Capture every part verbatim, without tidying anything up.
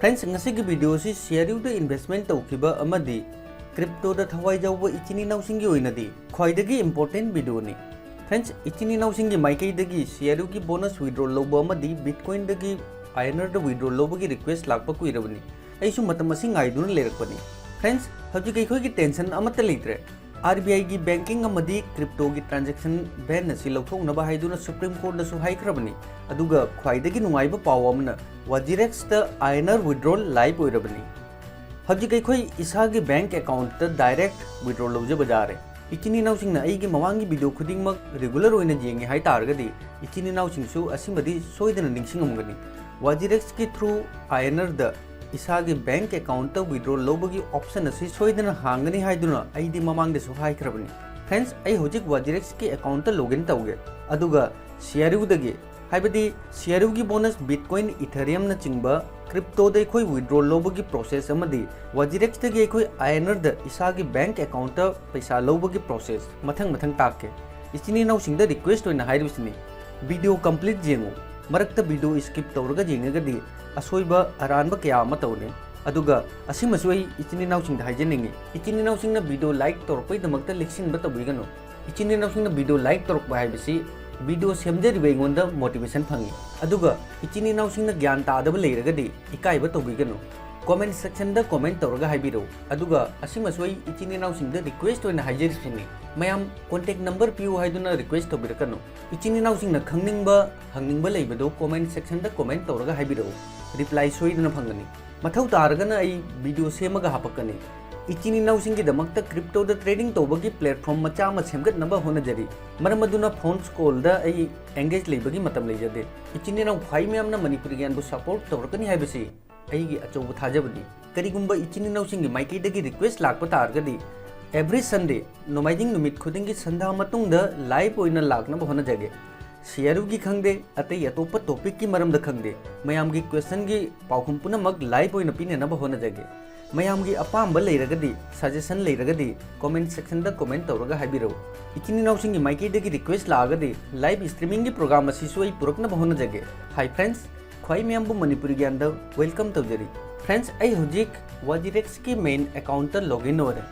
Friends, ꯉꯁꯤꯒꯤ video ꯑꯁꯤ ꯁꯤꯑꯥꯔꯌꯨꯗ investment ꯇꯧꯈꯤꯕ ꯑꯃꯗꯤ cryptoꯗ ꯊꯋꯥꯏ ꯌꯥꯎꯕ ꯏꯆꯤꯟ ꯏꯅꯥꯎꯁꯤꯡꯒꯤ ꯑꯣꯏꯅꯗꯤ ꯈ꯭ꯋꯥꯏꯗꯒꯤ important videoꯅꯤ꯫ Friends, ꯏꯆꯤꯟ ꯏꯅꯥꯎꯁꯤꯡꯒꯤ ꯃꯥꯏꯀꯩꯗꯒꯤ ꯁꯤꯑꯥꯔꯌꯨꯒꯤ bonus withdrawal ꯂꯧꯕ ꯑꯃꯗꯤ Bitcoinꯗꯒꯤ ꯑꯥꯏ ꯑꯦꯟ ꯑꯥꯔꯗ withdrawal ꯂꯧꯕꯒꯤ request ꯂꯥꯛꯄ ꯀꯨꯏꯔꯕꯅꯤ꯫ ꯑꯩꯁꯨ ꯃꯇꯝ ꯑꯁꯤ ꯉꯥꯏꯗꯨꯅ ꯂꯩꯔꯛꯄꯅꯤ꯫ Friends, ꯍꯧꯖꯤꯛ ꯑꯩꯈꯣꯏꯒꯤ tension ꯑꯃꯠꯇ ꯂꯩꯇ꯭ꯔꯦ꯫ ꯑꯥꯔ ꯕꯤ ꯑꯥꯏꯒꯤ banking ꯑꯃꯗꯤ cryptoꯒꯤ transaction ban ꯑꯁꯤ ꯂꯧꯊꯣꯛꯅꯕ ꯍꯥꯏꯗꯨꯅ Supreme Courtꯅꯁꯨ ꯍꯥꯏꯈ꯭ꯔꯕꯅꯤ꯫ ꯑꯗꯨꯒ ꯈ꯭ꯋꯥꯏꯗꯒꯤ ꯅꯨꯡꯉꯥꯏꯕ ꯄꯥꯎ ꯑꯃꯅ, WazirExꯇ ꯑꯥꯏ ꯑꯦꯟ ꯑꯥꯔ withdrawal live ꯑꯣꯏꯔꯕꯅꯤ꯫ ꯍꯧꯖꯤꯛ ꯑꯩꯈꯣꯏ ꯏꯁꯥꯒꯤ bank accountꯇ direct withdrawal ꯂꯧꯖꯕ ꯌꯥꯔꯦ꯫ ꯏꯆꯤꯟ ꯏꯅꯥꯎꯁꯤꯡꯅ ꯑꯩꯒꯤ ꯃꯃꯥꯡꯒꯤ video ꯈꯨꯗꯤꯡꯃꯛ regular ꯑꯣꯏꯅ ꯌꯦꯡꯉꯦ ꯍꯥꯏꯇꯥꯔꯒꯗꯤ, ꯏꯆꯤꯟ ꯏꯅꯥꯎꯁꯤꯡꯁꯨ ꯑꯁꯤꯃꯗꯤ ꯁꯣꯏꯗꯅ ꯅꯤꯡꯁꯤꯡꯉꯝꯒꯅꯤ꯫ WazirExꯀꯤ through ꯑꯥꯏ ꯑꯦꯟ ꯑꯥꯔꯗ ꯏꯁꯥꯒꯤ bank accountꯇ withdrawal ꯂꯧꯕꯒꯤ option ꯑꯁꯤ ꯁꯣꯏꯗꯅ ꯍꯥꯡꯒꯅꯤ ꯍꯥꯏꯗꯨꯅ ꯑꯩꯗꯤ ꯃꯃꯥꯡꯗꯁꯨ ꯍꯥꯏꯈ꯭ꯔꯕꯅꯤ꯫ Friends, ꯑꯩ ꯍꯧꯖꯤꯛ WazirExꯀꯤ accountꯇ login ꯇꯧꯒꯦ, ꯑꯗꯨꯒ ꯁꯤꯑꯥꯔꯌꯨꯗꯒꯤ, ꯍꯥꯏꯕꯗꯤ ꯁꯤꯑꯥꯔꯌꯨꯒꯤ bonus, Bitcoin, Ethereumꯅꯆꯤꯡꯕ cryptoꯗ ꯑꯩꯈꯣꯏ withdrawal ꯂꯧꯕꯒꯤ process ꯑꯃꯗꯤ WazirExꯇꯒꯤ ꯑꯩꯈꯣꯏ ꯑꯥꯏ ꯑꯦꯟ ꯑꯥꯔꯗ ꯏꯁꯥꯒꯤ bank accountꯇ ꯄꯩꯁꯥ ꯂꯧꯕꯒꯤ process ꯃꯊꯪ ꯃꯊꯪ ꯇꯥꯛꯀꯦ꯫ ꯏꯆꯤꯟ ꯏꯅꯥꯎꯁꯤꯡꯗ request ꯑꯣꯏꯅ ꯍꯥꯏꯔꯤꯕꯁꯤꯅꯤ, video complete ꯌꯦꯡꯉꯨ꯫ ꯃꯔꯛꯇ video skip ꯇꯧꯔꯒ ꯌꯦꯡꯉꯒꯗꯤ ꯑꯁꯣꯏꯕ ꯑꯔꯥꯟꯕ ꯀꯌꯥ ꯑꯃ ꯇꯧꯅꯤ꯫ ꯑꯗꯨꯒ ꯑꯁꯤꯃꯁꯨ ꯑꯩ ꯏꯆꯤꯟ ꯏꯅꯥꯎꯁꯤꯡꯗ ꯍꯥꯏꯖꯅꯤꯡꯉꯤ, ꯏꯆꯤꯟ ꯏꯅꯥꯎꯁꯤꯡꯅ video like ꯇꯧꯔꯛꯄꯒꯤꯗꯃꯛꯇ ꯂꯤꯛꯁꯤꯟꯕ ꯇꯧꯕꯤꯒꯅꯨ꯫ ꯏꯆꯤꯟ ꯏꯅꯥꯎꯁꯤꯡꯅ video like ꯇꯧꯔꯛꯄ ꯍꯥꯏꯕꯁꯤ video ꯁꯦꯝꯖꯔꯤꯕ ꯑꯩꯉꯣꯟꯗ motivation ꯐꯪꯉꯤ꯫ ꯑꯗꯨꯒ ꯏꯆꯤꯟ ꯏꯅꯥꯎꯁꯤꯡꯅ ꯒ꯭ꯌꯥꯟ ꯇꯥꯗꯕ ꯂꯩꯔꯒꯗꯤ ꯏꯀꯥꯏꯕ ꯇꯧꯕꯤꯒꯅꯨ꯫ Comment sectionꯗ comment ꯇꯧꯔꯒ ꯍꯥꯏꯕꯤꯔꯛꯎ꯫ ꯑꯗꯨꯒ ꯑꯁꯤꯃꯁꯨ ꯑꯩ ꯏꯆꯤꯟ ꯏꯅꯥꯎꯁꯤꯡꯗ request ꯑꯣꯏꯅ ꯍꯥꯏꯖꯔꯤꯁꯤꯅꯤ, ꯃꯌꯥꯝ contact number ꯄꯤꯌꯨ ꯍꯥꯏꯗꯨꯅ request ꯇꯧꯕꯤꯔꯛꯀꯅꯨ꯫ ꯏꯆꯤꯟ ꯏꯅꯥꯎꯁꯤꯡꯅ ꯈꯪꯅꯤꯡꯕ, ꯍꯪꯅꯤꯡꯕ ꯂꯩꯕꯗꯨ comment sectionꯗ comment ꯇꯧꯔꯒ ꯍꯥꯏꯕꯤꯔꯛꯎ, reply ꯁꯣꯏꯗꯅ ꯐꯪꯒꯅꯤ꯫ ꯃꯊꯧ ꯇꯥꯔꯒꯅ ꯑꯩ video ꯁꯦꯝꯃꯒ ꯍꯥꯄꯛꯀꯅꯤ꯫ ꯏꯆꯤꯟ ꯏꯅꯥꯎꯁꯤꯡꯒꯤꯗꯃꯛꯇ cryptoꯗ trading ꯇꯧꯕꯒꯤ platform ꯃꯆꯥ ꯑꯃ ꯁꯦꯝꯒꯠꯅꯕ ꯍꯣꯠꯅꯖꯔꯤ꯫ ꯃꯔꯝ ꯑꯗꯨꯅ phone's callꯗ ꯑꯩ engage ꯂꯩꯕꯒꯤ ꯃꯇꯝ ꯂꯩꯖꯗꯦ꯫ ꯏꯆꯤꯟ ꯏꯅꯥꯎ ꯈ꯭ꯋꯥꯏ ꯃꯌꯥꯝꯅ ꯃꯅꯤꯄꯨꯔꯤ ꯒ꯭ꯌꯥꯟꯕꯨ support ꯇꯧꯔꯛꯀꯅꯤ ꯍꯥꯏꯕꯁꯤ ꯑꯩꯒꯤ ꯑꯆꯧꯕ ꯊꯥꯖꯕꯅꯤ꯫ ꯀꯔꯤꯒꯨꯝꯕ ꯏꯆꯤꯟ ꯏꯅꯥꯎꯁꯤꯡꯒꯤ ꯃꯥꯏꯀꯩꯗꯒꯤ request ꯂꯥꯛꯄ ꯇꯥꯔꯒꯗꯤ, every Sunday, ꯅꯣꯡꯃꯥꯏꯖꯤꯡ ꯅꯨꯃꯤꯠ ꯈꯨꯗꯤꯡꯒꯤ ꯁꯟꯙꯥ ꯃꯇꯨꯡꯗ live ꯑꯣꯏꯅ ꯂꯥꯛꯅꯕ ꯍꯣꯠꯅꯖꯒꯦ꯫ ꯁꯤꯑꯥꯔꯌꯨꯒꯤ ꯈꯪꯗꯦ, ꯑꯇꯩ ꯑꯇꯣꯞꯄ topicꯀꯤ ꯃꯔꯝꯗ ꯈꯪꯗꯦ, ꯃꯌꯥꯝꯒꯤ questionꯒꯤ ꯄꯥꯎꯈꯨꯝ ꯄꯨꯝꯅꯃꯛ live ꯑꯣꯏꯅ ꯄꯤꯅꯅꯕ ꯍꯣꯠꯅꯖꯒꯦ꯫ ꯃꯌꯥꯝꯒꯤ ꯑꯄꯥꯝꯕ ꯂꯩꯔꯒꯗꯤ, suggestion ꯂꯩꯔꯒꯗꯤ, comment sectionꯗ comment ꯇꯧꯔꯒ ꯍꯥꯏꯕꯤꯔꯛꯎ꯫ ꯏꯆꯤꯟ ꯏꯅꯥꯎꯁꯤꯡꯒꯤ ꯃꯥꯏꯀꯩꯗꯒꯤ request ꯂꯥꯛꯑꯒꯗꯤ, live streamingꯒꯤ program ꯑꯁꯤꯁꯨ ꯑꯩ ꯄꯨꯔꯛꯅꯕ ꯍꯣꯠꯅꯖꯒꯦ꯫ Hi friends, ꯈ꯭ꯋꯥꯏ ꯃꯌꯥꯝꯕꯨ ꯃꯅꯤꯄꯨꯔꯤ ꯒ꯭ꯌꯥꯟꯗ welcome ꯇꯧꯖꯔꯤ꯫ Friends, ꯑꯩ ꯍꯧꯖꯤꯛ ꯋꯥꯖꯤꯔꯦꯛꯁꯀꯤ main account ꯂꯣꯒꯏꯟ ꯑꯣꯏꯔꯦ꯫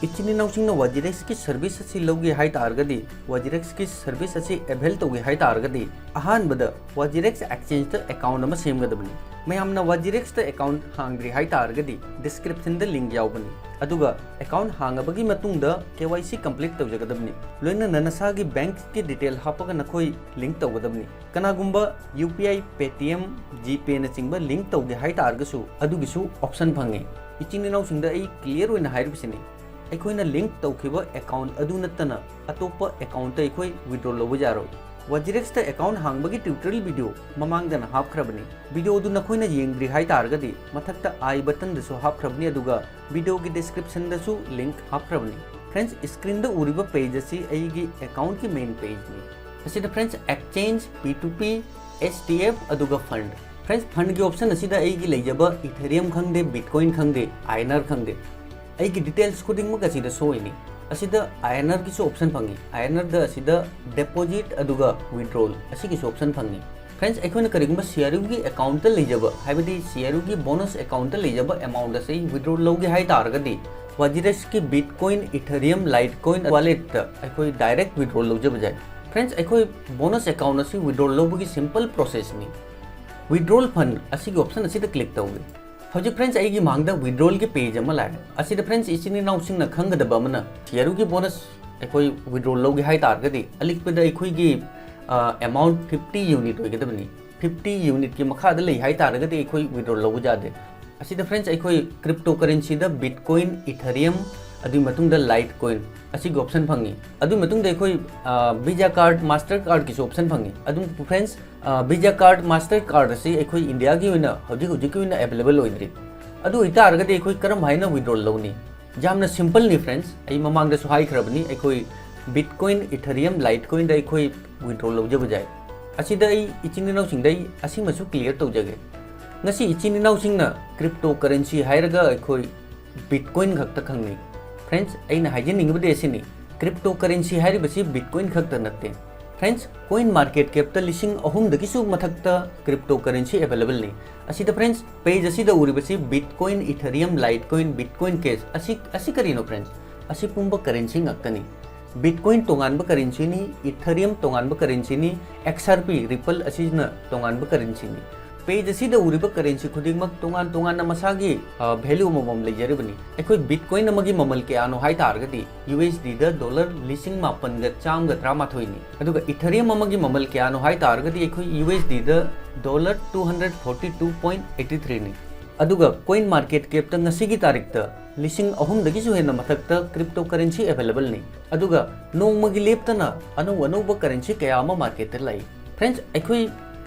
ꯏꯆꯤꯟ ꯏꯅꯥꯎꯁꯤꯡꯅ ꯋꯥꯖꯤꯔꯦꯛꯁꯀꯤ ꯁꯔꯚꯤꯁ ꯑꯁꯤ ꯂꯧꯒꯦ ꯍꯥꯏ ꯇꯥꯔꯒꯗꯤ, ꯋꯥꯖꯤꯔꯦꯛꯁꯀꯤ ꯁꯔꯚꯤꯁ ꯑꯁꯤ ꯑꯦꯚꯦꯜ ꯇꯧꯒꯦ ꯍꯥꯏ ꯇꯥꯔꯒꯗꯤ, ꯑꯍꯥꯟꯕꯗ ꯋꯥꯖꯤꯔꯦꯛꯁ ꯑꯦꯛꯁꯆꯦꯟꯖꯇ ꯑꯦꯀꯥꯎꯟ ꯑꯃ ꯁꯦꯝꯒꯗꯕꯅꯤ꯫ ꯃꯌꯥꯝꯅ ꯋꯥꯖꯤꯔꯦꯛꯁꯇ ꯑꯦꯀꯥꯎꯟ ꯍꯥꯡꯗ꯭ꯔꯤ ꯍꯥꯏ ꯇꯥꯔꯒꯗꯤ, ꯗꯤꯁꯀ꯭ꯔꯤꯞꯁꯟꯗ ꯂꯤꯡꯛ ꯌꯥꯎꯕꯅꯤ꯫ ꯑꯗꯨꯒ ꯑꯦꯀꯥꯎꯟ ꯍꯥꯡꯉꯕꯒꯤ ꯃꯇꯨꯡꯗ ꯀꯦ ꯋꯥꯏ ꯁꯤ ꯀꯝꯄ꯭ꯂꯤꯠ ꯇꯧꯖꯒꯗꯕꯅꯤ꯫ ꯂꯣꯏꯅꯅ ꯅꯁꯥꯒꯤ ꯕꯦꯡꯛꯀꯤ ꯗꯤꯇꯦꯜ ꯍꯥꯞꯄꯒ ꯅꯈꯣꯏ ꯂꯤꯡꯛ ꯇꯧꯒꯗꯕꯅꯤ꯫ ꯀꯅꯥꯒꯨꯝꯕ ꯌꯨ ꯄꯤ ꯑꯥꯏ, ꯄꯦꯇꯤꯑꯦꯝ, ꯖꯤꯄꯦꯅꯆꯤꯡꯕ ꯂꯤꯡꯛ ꯇꯧꯒꯦ ꯍꯥꯏ ꯇꯥꯔꯒꯁꯨ ꯑꯗꯨꯒꯤꯁꯨ ꯑꯣꯞꯁꯟ ꯐꯪꯉꯤ꯫ ꯏꯆꯤꯟ ꯏꯅꯥꯎꯁꯤꯡꯗ ꯑꯩ ꯀ꯭ꯂꯤꯌꯔ ꯑꯣꯏꯅ ꯍꯥꯏꯔꯤꯕꯁꯤꯅꯤ, ꯑꯩꯈꯣꯏꯅ ꯂꯤꯡꯛ ꯇꯧꯈꯤꯕ ꯑꯦꯀꯥꯎꯟ ꯑꯗꯨ ꯅꯠꯇꯅ ꯑꯇꯣꯞꯄ ꯑꯦꯀꯥꯎꯟꯇ ꯑꯩꯈꯣꯏ ꯋꯤꯗ꯭ꯔꯣ ꯂꯧꯕ ꯌꯥꯔꯣꯏ꯫ ꯋꯥꯖꯤꯔꯦꯛꯁꯇ ꯑꯦꯀꯥꯎꯟ ꯍꯥꯡꯕꯒꯤ ꯇ꯭ꯌꯨꯇꯣꯔꯤꯌꯦꯜ ꯚꯤꯗꯤꯑꯣ ꯃꯃꯥꯡꯗꯅ ꯍꯥꯞꯈ꯭ꯔꯕꯅꯤ꯫ ꯚꯤꯗꯤꯑꯣꯗꯨ ꯅꯈꯣꯏꯅ ꯌꯦꯡꯗ꯭ꯔꯤ ꯍꯥꯏ ꯇꯥꯔꯒꯗꯤ ꯃꯊꯛꯇ ꯑꯥꯏ ꯕꯇꯟꯗꯁꯨ ꯍꯥꯞꯈ꯭ꯔꯕꯅꯤ, ꯑꯗꯨꯒ ꯚꯤꯗꯤꯑꯣꯒꯤ ꯗꯤꯁꯀ꯭ꯔꯤꯞꯁꯟꯗꯁꯨ ꯂꯤꯡꯛ ꯍꯥꯞꯈ꯭ꯔꯕꯅꯤ꯫ ꯐ꯭ꯔꯦꯟꯁ, ꯁ꯭ꯀ꯭ꯔꯤꯟꯗ ꯎꯔꯤꯕ ꯄꯦꯖ ꯑꯁꯤ ꯑꯩꯒꯤ ꯑꯦꯀꯥꯎꯟꯠꯀꯤ ꯃꯦꯟ ꯄꯦꯖꯅꯤ꯫ ꯑꯁꯤꯗ friends, exchange, P two P, S T F, ꯑꯗꯨꯒ ꯐꯟꯗ꯫ ꯐ꯭ꯔꯦꯟꯁ, ꯐꯟꯗꯒꯤ ꯑꯣꯞꯁꯟ ꯑꯁꯤꯗ ꯑꯩꯒꯤ ꯂꯩꯖꯕ ꯏꯊꯦꯔꯤꯌꯝ ꯈꯪꯗꯦ, ꯕꯤꯠꯀꯣꯏꯟ ꯈꯪꯗꯦ, ꯑꯥꯏ ꯑꯦꯟ ꯑꯥꯔ ꯈꯪꯗꯦ, ꯑꯩꯒꯤ ꯗꯤꯇꯦꯜꯁ ꯈꯨꯗꯤꯡꯃꯛ ꯑꯁꯤꯗ ꯁꯣ ꯑꯣꯏꯅꯤ꯫ ꯑꯁꯤꯗ ꯑꯥꯏ ꯑꯦꯟ ꯑꯥꯔꯒꯤꯁꯨ ꯑꯣꯞꯁꯟ ꯐꯪꯉꯤ꯫ ꯑꯥꯏ ꯑꯦꯟ ꯑꯥꯔꯗ ꯑꯁꯤꯗ ꯗꯦꯄꯣꯖꯤꯠ ꯑꯗꯨꯒ ꯋꯤꯗ꯭ꯔꯣꯜ ꯑꯁꯤꯒꯤꯁꯨ ꯑꯣꯞꯁꯟ ꯐꯪꯉꯤ꯫ ꯐ꯭ꯔꯦꯟꯁ, ꯑꯩꯈꯣꯏꯅ ꯀꯔꯤꯒꯨꯝꯕ ꯁꯤ ꯑꯥꯔ ꯌꯨꯒꯤ ꯑꯦꯀꯥꯎꯟꯠꯇ ꯂꯩꯖꯕ, ꯍꯥꯏꯕꯗꯤ ꯁꯤ ꯑꯥꯔ ꯌꯨꯒꯤ ꯕꯣꯅꯁ ꯑꯦꯀꯥꯎꯟꯠꯇ ꯂꯩꯖꯕ ꯑꯦꯃꯥꯎꯟꯠ ꯑꯁꯤ ꯋꯤꯗ꯭ꯔꯣ ꯂꯧꯒꯦ ꯍꯥꯏ ꯇꯥꯔꯒꯗꯤ, ꯋꯥꯖꯤꯔꯦꯛꯁꯀꯤ ꯕꯤꯠꯀꯣꯏꯟ, ꯏꯊꯦꯔꯤꯌꯝ, ꯂꯥꯏꯠꯀꯣꯏꯟ ꯋꯥꯂꯦꯠꯇ ꯑꯩꯈꯣꯏ ꯗꯥꯏꯔꯦꯛ ꯋꯤꯗ꯭ꯔꯣ ꯂꯧꯖꯕ ꯌꯥꯏ꯫ ꯐ꯭ꯔꯦꯟꯁ, ꯑꯩꯈꯣꯏ ꯕꯣꯅꯁ ꯑꯦꯀꯥꯎꯟꯠ ꯑꯁꯤ ꯋꯤꯗ꯭ꯔꯣ ꯂꯧꯕꯒꯤ ꯁꯤꯝꯄꯜ ꯄ꯭ꯔꯣꯁꯦꯁꯅꯤ꯫ ꯋꯤꯗ꯭ꯔꯣꯜ ꯐꯟꯗ ꯑꯁꯤꯒꯤ ꯑꯣꯞꯁꯟ ꯑꯁꯤꯗ ꯀ꯭ꯂꯤꯛ ꯇꯧꯒꯦ꯫ ꯍꯧꯖꯤꯛ ꯐ꯭ꯔꯦꯟꯁ, ꯑꯩꯒꯤ ꯃꯥꯡꯗ ꯋꯤꯗ꯭ꯔꯣꯜꯒꯤ ꯄꯦꯖ ꯑꯃ ꯂꯥꯛꯑꯦ꯫ ꯑꯁꯤꯗ ꯐ꯭ꯔꯦꯟꯁ, ꯏꯆꯤꯟ ꯏꯅꯥꯎꯁꯤꯡꯅ ꯈꯪꯒꯗꯕ ꯑꯃꯅ, ꯁꯤ ꯑꯥꯔ ꯌꯨꯒꯤ ꯕꯣꯅꯁ ꯑꯩꯈꯣꯏ ꯋꯤꯗ꯭ꯔꯣ ꯂꯧꯒꯦ ꯍꯥꯏ ꯇꯥꯔꯒꯗꯤ, ꯑꯂꯤꯛꯄꯗ ꯑꯩꯈꯣꯏꯒꯤ, ꯑ, ꯑꯦꯃꯥꯎꯟꯠ ꯐꯤꯐꯇꯤ ꯌꯨꯅꯤꯠ ꯑꯣꯏꯒꯗꯕꯅꯤ꯫ ꯐꯤꯐꯇꯤ ꯌꯨꯅꯤꯠꯀꯤ ꯃꯈꯥꯗ ꯂꯩ ꯍꯥꯏ ꯇꯥꯔꯒꯗꯤ ꯑꯩꯈꯣꯏ ꯋꯤꯗ꯭ꯔꯣ ꯂꯧꯕ ꯌꯥꯗꯦ꯫ ꯑꯁꯤꯗ ꯐ꯭ꯔꯦꯟꯁ, ꯑꯩꯈꯣꯏ ꯀ꯭ꯔꯤꯞꯇꯣ ꯀꯔꯦꯟꯁꯤꯗ ꯕꯤꯠꯀꯣꯏꯟ, ꯏꯊꯦꯔꯤꯌꯝ, ꯑꯗꯨꯒꯤ ꯃꯇꯨꯡꯗ ꯂꯥꯏꯠꯀꯣꯏꯟ ꯑꯁꯤꯒꯤ ꯑꯣꯞꯁꯟ ꯐꯪꯉꯤ꯫ ꯑꯗꯨꯒꯤ ꯃꯇꯨꯡꯗ ꯑꯩꯈꯣꯏ, ꯑ, ꯚꯤꯖꯥ ꯀꯥꯔꯗ, ꯃꯥꯁꯇꯔ ꯀꯥꯔꯗꯀꯤꯁꯨ ꯑꯣꯞꯁꯟ ꯐꯪꯉꯤ꯫ ꯑꯗꯨꯝ ꯐ꯭ꯔꯦꯟꯁ, ꯑ, ꯚꯤꯖꯥ ꯀꯥꯔꯗ, ꯃꯥꯁꯇꯔ ꯀꯥꯔꯗ ꯑꯁꯤ ꯑꯩꯈꯣꯏ ꯏꯟꯗꯤꯌꯥꯒꯤ ꯑꯣꯏꯅ ꯍꯧꯖꯤꯛ ꯍꯧꯖꯤꯛꯀꯤ ꯑꯣꯏꯅ ꯑꯦꯚꯦꯂꯦꯕꯜ ꯑꯣꯏꯗ꯭ꯔꯤ꯫ ꯑꯗꯨ ꯑꯣꯏꯇꯥꯔꯒꯗꯤ ꯑꯩꯈꯣꯏ ꯀꯔꯝ ꯍꯥꯏꯅ ꯋꯤꯗ꯭ꯔꯣ ꯂꯧꯅꯤ? ꯌꯥꯝꯅ ꯁꯤꯝꯄꯜꯅꯤ ꯐ꯭ꯔꯦꯟꯁ, ꯑꯩ ꯃꯃꯥꯡꯗꯁꯨ ꯍꯥꯏꯈ꯭ꯔꯕꯅꯤ, ꯑꯩꯈꯣꯏ ꯕꯤꯠꯀꯣꯏꯟ, ꯏꯊꯦꯔꯤꯌꯝ, ꯂꯥꯏꯠꯀꯣꯏꯟꯗ ꯑꯩꯈꯣꯏ ꯋꯤꯗ꯭ꯔꯣ ꯂꯧꯖꯕ ꯌꯥꯏ꯫ ꯑꯁꯤꯗ ꯑꯩ ꯏꯆꯤꯟ ꯏꯅꯥꯎꯁꯤꯡꯗ ꯑꯩ ꯑꯁꯤꯃꯁꯨ ꯀ꯭ꯂꯤꯌꯔ ꯇꯧꯖꯒꯦ꯫ ꯉꯁꯤ ꯏꯆꯤꯟ ꯏꯅꯥꯎꯁꯤꯡꯅ ꯀ꯭ꯔꯤꯞꯇꯣ ꯀꯔꯦꯟꯁꯤ ꯍꯥꯏꯔꯒ ꯑꯩꯈꯣꯏ ꯕꯤꯠꯀꯣꯏꯟ ꯈꯛꯇ ꯈꯪꯅꯩ꯫ ꯐ꯭ꯔꯦꯟꯁ, ꯑꯩꯅ ꯍꯥꯏꯖꯅꯤꯡꯉꯤꯕꯗꯤ ꯑꯁꯤꯅꯤ, ꯀ꯭ꯔꯤꯞꯇꯣ ꯀꯔꯦꯟꯁꯤ ꯍꯥꯏꯔꯤꯕꯁꯤ ꯕꯤꯠꯀꯣꯏꯟ ꯈꯛꯇ ꯅꯠꯇꯦ꯫ Friends, CoinMarketCapꯇ ꯂꯤꯁꯤꯡ ꯑꯍꯨꯝꯗꯒꯤꯁꯨ ꯃꯊꯛꯇ cryptocurrency availableꯅꯤ꯫ ꯑꯁꯤꯗ friends, page ꯑꯁꯤꯗ ꯎꯔꯤꯕꯁꯤ Bitcoin, Ethereum, Litecoin, Bitcoin Cash, ꯑꯁꯤ ꯑꯁꯤ ꯀꯔꯤꯅꯣ friends? ꯑꯁꯤ ꯄꯨꯝꯕ currency ꯉꯥꯛꯇꯅꯤ꯫ Bitcoin ꯇꯣꯉꯥꯟꯕ currencyꯅꯤ, Ethereum ꯇꯣꯉꯥꯟꯕ currencyꯅꯤ, XRP, Ripple ꯑꯁꯤꯅ ꯇꯣꯉꯥꯟꯕ currencyꯅꯤ꯫ Page ꯑꯁꯤꯗ ꯎꯔꯤꯕ currency ꯈꯨꯗꯤꯡꯃꯛ ꯇꯣꯉꯥꯟ ꯇꯣꯉꯥꯟꯅ ꯃꯁꯥꯒꯤ, ꯑ, value ꯑꯃꯃꯝ ꯂꯩꯖꯔꯤꯕꯅꯤ꯫ ꯑꯩꯈꯣꯏ Bitcoin ꯑꯃꯒꯤ ꯃꯃꯜ ꯀꯌꯥꯅꯣ ꯍꯥꯏ ꯇꯥꯔꯒꯗꯤ USDꯗ dollar ꯂꯤꯁꯤꯡ ꯃꯥꯄꯟꯒ ꯆꯥꯝꯃꯒ ꯇꯔꯥꯃꯥꯊꯣꯏꯅꯤ꯫ ꯑꯗꯨꯒ Ethereum ꯑꯃꯒꯤ ꯃꯃꯜ ꯀꯌꯥꯅꯣ ꯍꯥꯏ ꯇꯥꯔꯒꯗꯤ ꯑꯩꯈꯣꯏ USDꯗ dollar two hundred forty two point eighty threeꯅꯤ꯫ ꯑꯗꯨꯒ CoinMarketCapꯇ ꯉꯁꯤꯒꯤ ꯇꯥꯔꯤꯛꯇ ꯂꯤꯁꯤꯡ ꯑꯍꯨꯝꯗꯒꯤꯁꯨ ꯍꯦꯟꯅ ꯃꯊꯛꯇ cryptocurrency availableꯅꯤ꯫ ꯑꯗꯨꯒ ꯅꯣꯡꯃꯒꯤ ꯂꯦꯞꯇꯅ ꯑꯅꯧ ꯑꯅꯧꯕ currency ꯀꯌꯥ ꯑꯃ marketꯇ ꯂꯥꯛꯏ꯫ Friends, ꯑꯩꯈꯣꯏ